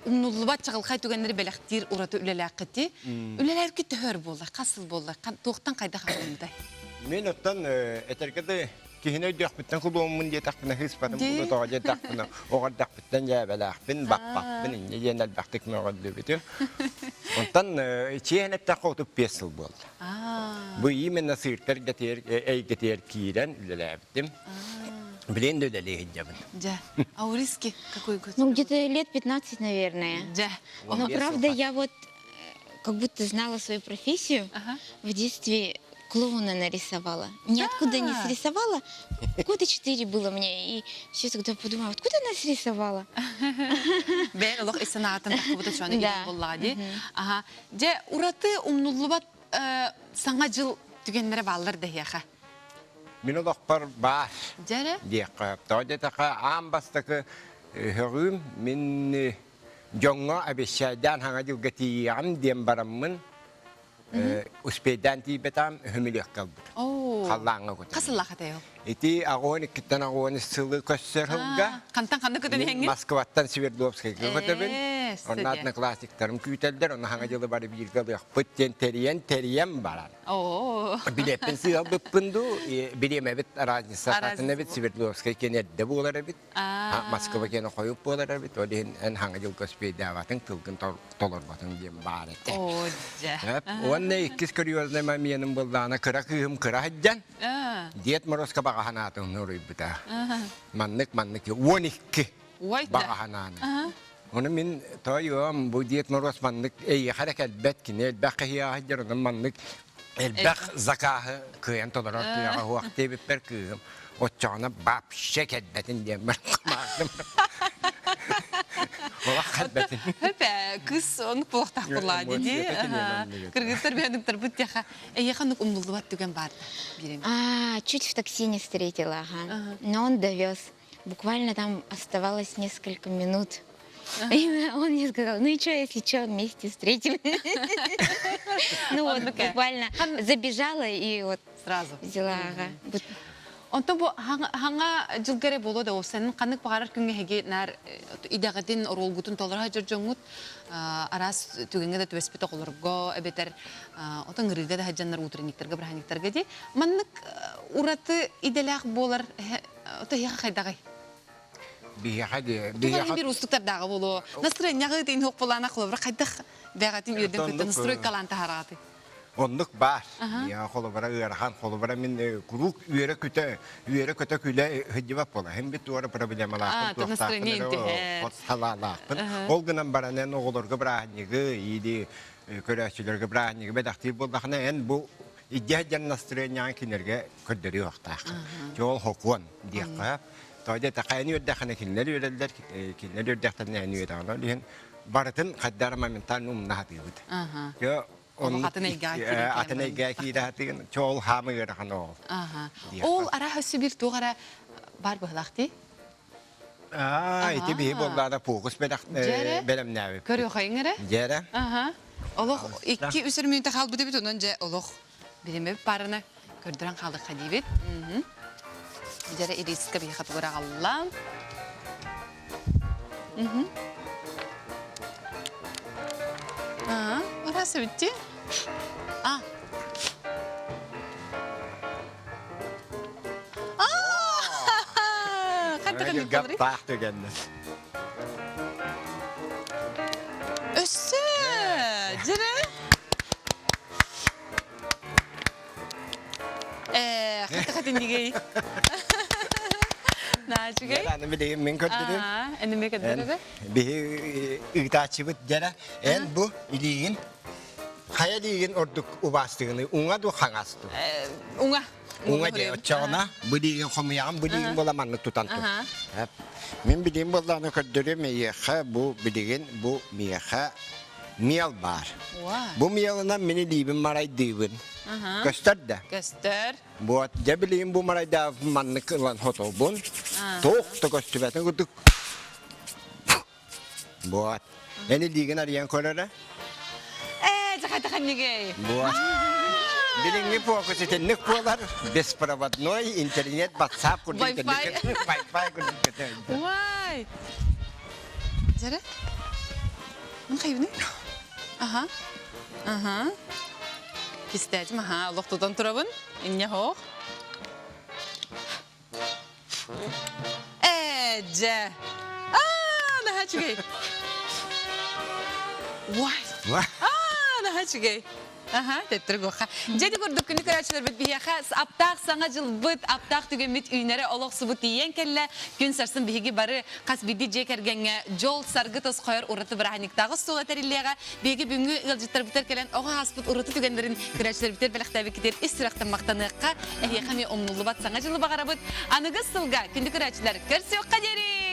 умнуллубат чаҕылхай түгэннэри бэлэхтиир ураты үлэлээххитий. Үлэлээргит төһө өр буолла? Хас сыл буолла? Туохтан хайдах аҕалыммытай? Мин оттон этэргэ да киһини өйдөөхпүттэн кулуоммун диэтэхпинэ сыыспатым буолуо тоҕо диэтэхпинэ оҕо эрдэхпиттэн дьээбэлээхпин, баппаппын инньэ диэн элбэхтик мөҕүллүбүтүм. Онтон чиэһин эттэххэ 35 сыл буолла. Бу именно сыыртар эйгэтигэр киирэн үлэлээбитим. Билин да үлэлии сылдьабын. Дьэ, а у Риски какой год? Ну, где-то лет 15, наверное. Дьэ. Но правда, я вот как будто знала свою профессию. Ага. В детстве клоуна нарисовала. Ниоткуда не срисовала. Года четыре было мне. И все тогда подумала, откуда она срисовала? Бэйэн олох ис санаатын тахсыбыта чуона Да. иһин буоллаҕа дии. Аха. Дьэ, ураты умнуллубат саҥа дьыл түгэннэрэ бааллар дэһиэхэ. Мин олохпор баар Дьэ диэххэ. Тоҕо диэтэххэ, аан бастакы өһөҕүүм мин дьоҥҥо обещайдаан хаҥа дьылга тиийиэҕим диэн бараммын успейдаан тиийбэтэҕим өһүмүлүөккэ ылбытым. Халлааҥҥа көтөн. Хас сыллаах этэй ол? Ити аҕуон иккиттэн аҕуон сылы көссөр сылга. Хантан ханна көтөн иһэҥҥин? Москваттан Свердловскайга көтөбүн. Онно одноклассниктарым күүтэллэр, онно хаҥа дьылы бары бииргэ ылыахпыт диэн тэрийэн, тэрийэн баран. Билиэппин сыалбыппын дуу, бириэмэбит разница атын эбит, Свердловскай киэн эрдэ буолар эбит, Москва киэнэ хойут буолар эбит, ол иһин эн хаҥа дьылга успейдаабатыҥ, тылгын толорботуҥ диэн баар этэ. Уонна иккис курьезный моменым буоллаҕына, кыра кыыһым кыра сылдьан, Дед Морозко баҕа санаатын уруйбута. Маннык, маннык, 12 баҕа санааны. Ону мин тоойуом бу Дед Мороз маннык эйиэхэ эрэ кэлбэт, кини элбэх киһиэхэ сылдьар, онон маннык элбэх закааһы кыайан толорор кыаҕа суох диэбиппэр кыыһым оччоҕуна вообще кэлбэтин диэн баран Олох кэлбэтин. Хөп кыс оннук буолуохтаах буоллаа дии. Кыргыттар бэйэниктарбыт диэхэ эйиэхэ оннук умнуллубат түгэн баар да А, чуть в такси не встретила, ага. Но он довез. Буквально там оставалось несколько минут. И он мне сказал, ну и что, если что, вместе встретим. Ну вот, буквально забежала и вот сразу взяла. Ага. Онтон бу хаҥа дьылга эрэ буолуо да сенин ханнык баҕарар күҥҥэ эһиги наар идэҕитин оруолгутун толоро сылдьар дьоҥҥут араас түгэҥҥэ да түбэспит оҕолорго эбэтэр отон ыҥырыыга да сылдьаннар утренниктарга бырааһынньыктарга дии маннык ураты идэлээх буолар Ото эһиэхэ хайдаҕый? Биһиэхэ дии. Биһиэхэ биир уустуктардааҕа буолуо. Настырыанньаҕы тиин хуох булаана холобура хайдах бэҕэтин үөрдэн көттө настройкалаан таһараҕатый? Оннук баар. Биһиэхэ холобура ыарахан, холобура мин куруук үөрэ-көтө, үөрэ-көтө күлэ сылдьыбат буола. Һин бит туора проблемалаахпын, туохтаахпын, хос салаалаахпын. Ол гынан баран эн оҕолорго бырааһынньыгы или көрөөччүлэргэ бырааһынньыгы бэлэхтиир буоллахына эн бу Идиэ дьон настырыанньаҕын кинилэргэ көрдөрүө уохтаах. Ол хокуон диэххэ. Тоҕо диэтэххэ эн үөрдэххинэ кинилэр үөрэллэр, кинилэр үөрдэхтэринэ эн үөрэҕин. Ол иһин барытын хайдах эрэ моментально умна сатыыбыт. Оннук атын эйгэҕэ атын эйгэҕэ киирэ сатыыгын. Чэ ол хаамы ыарахан ол. Ол араһа өссө биир туох эрэ баар быһылаах дии. Аа, ити биһи буоллаана фокус бэлэмнээбиппит. Көрүөхайыҥ эрэ. Дьэрэ. Аха. Олох 2-3 эрэ мүнүүтэ хаалбыт эбит, онон дьэ олох биримэбит параны көрдөрөн хаалыахха диибит. Дьэрэ ириска биһиэхэ тугу аҕалла. Аа, араас эбит дии. А. Гаптаах түгэннэр. Өссө! Дьэрэ! Э, хата хатиннигей. Наачыгай. Аны билигин мин көрдүрүм. Энеме көрдүрү. Биһи ыытааччыбыт дьэрэ. Эн бу илиигин Хайа диигин ордук убаастыгыный, уҥа дуу, хаҥас дуу? Уҥа. Уҥа дии, оччоҕуна бу диигин хомуйаҕын, бу диигин буола маннык тутан тур. Мин билигин буоллаҕына көрдөрүөм эйиэхэ бу билигин бу миэхэ миэл баар. Бу миэлынан мин илиибин марайдыыбын. Көстөр да? Көстөр. Вот, дьэ билигин бу марайдаав маннык ылан хотобун. Туох да көстүбэтин курдук. Вот. Эн илиигин арыйан көрөрө. Ээ, дьахатаханнигэй. Вот. Билиҥҥи фокус итинник буолар. Беспроводной интернет, WhatsApp курдук Wi-Fi. Wi-Fi курдук Вай. Дьэрэ. Мин хайбыный? Аха. Аха. Кистээчим, аха, олох тутан турабын. Инньэ хоох. Ээ, дьэ. Аа, наһаа үчүгэй. Уай. Аа, наһаа үчүгэй. Аха, төттөрү гуоха. Дьэ ити курдук күнү көрөөччүлэрбит биһиэхэ аптаах саҥа дьылбыт, аптаах түгэммит үүнэрэ олохсубут тиийэн кэллэ. Күн сарсын биһиги бары хас биирдии дьиэ кэргэҥҥэ дьол, саргы тосхойор ураты бырааһынньыктааҕы остуола тэриллиэҕэ. Биһиги бүгүҥҥү ыалдьыттарбытыгар кэлэн оҕо ааспыт ураты түгэннэрин көрөөччүлэрбитигэр бэлэхтээбиккитигэр ис сүрэхтэн махтаныахха, эһиэхэ эмиэ умнуллубат саҥа дьылы баҕарабыт. Аныгыс сылга күндү көрөөччүлэр көрсүөххэ диэри!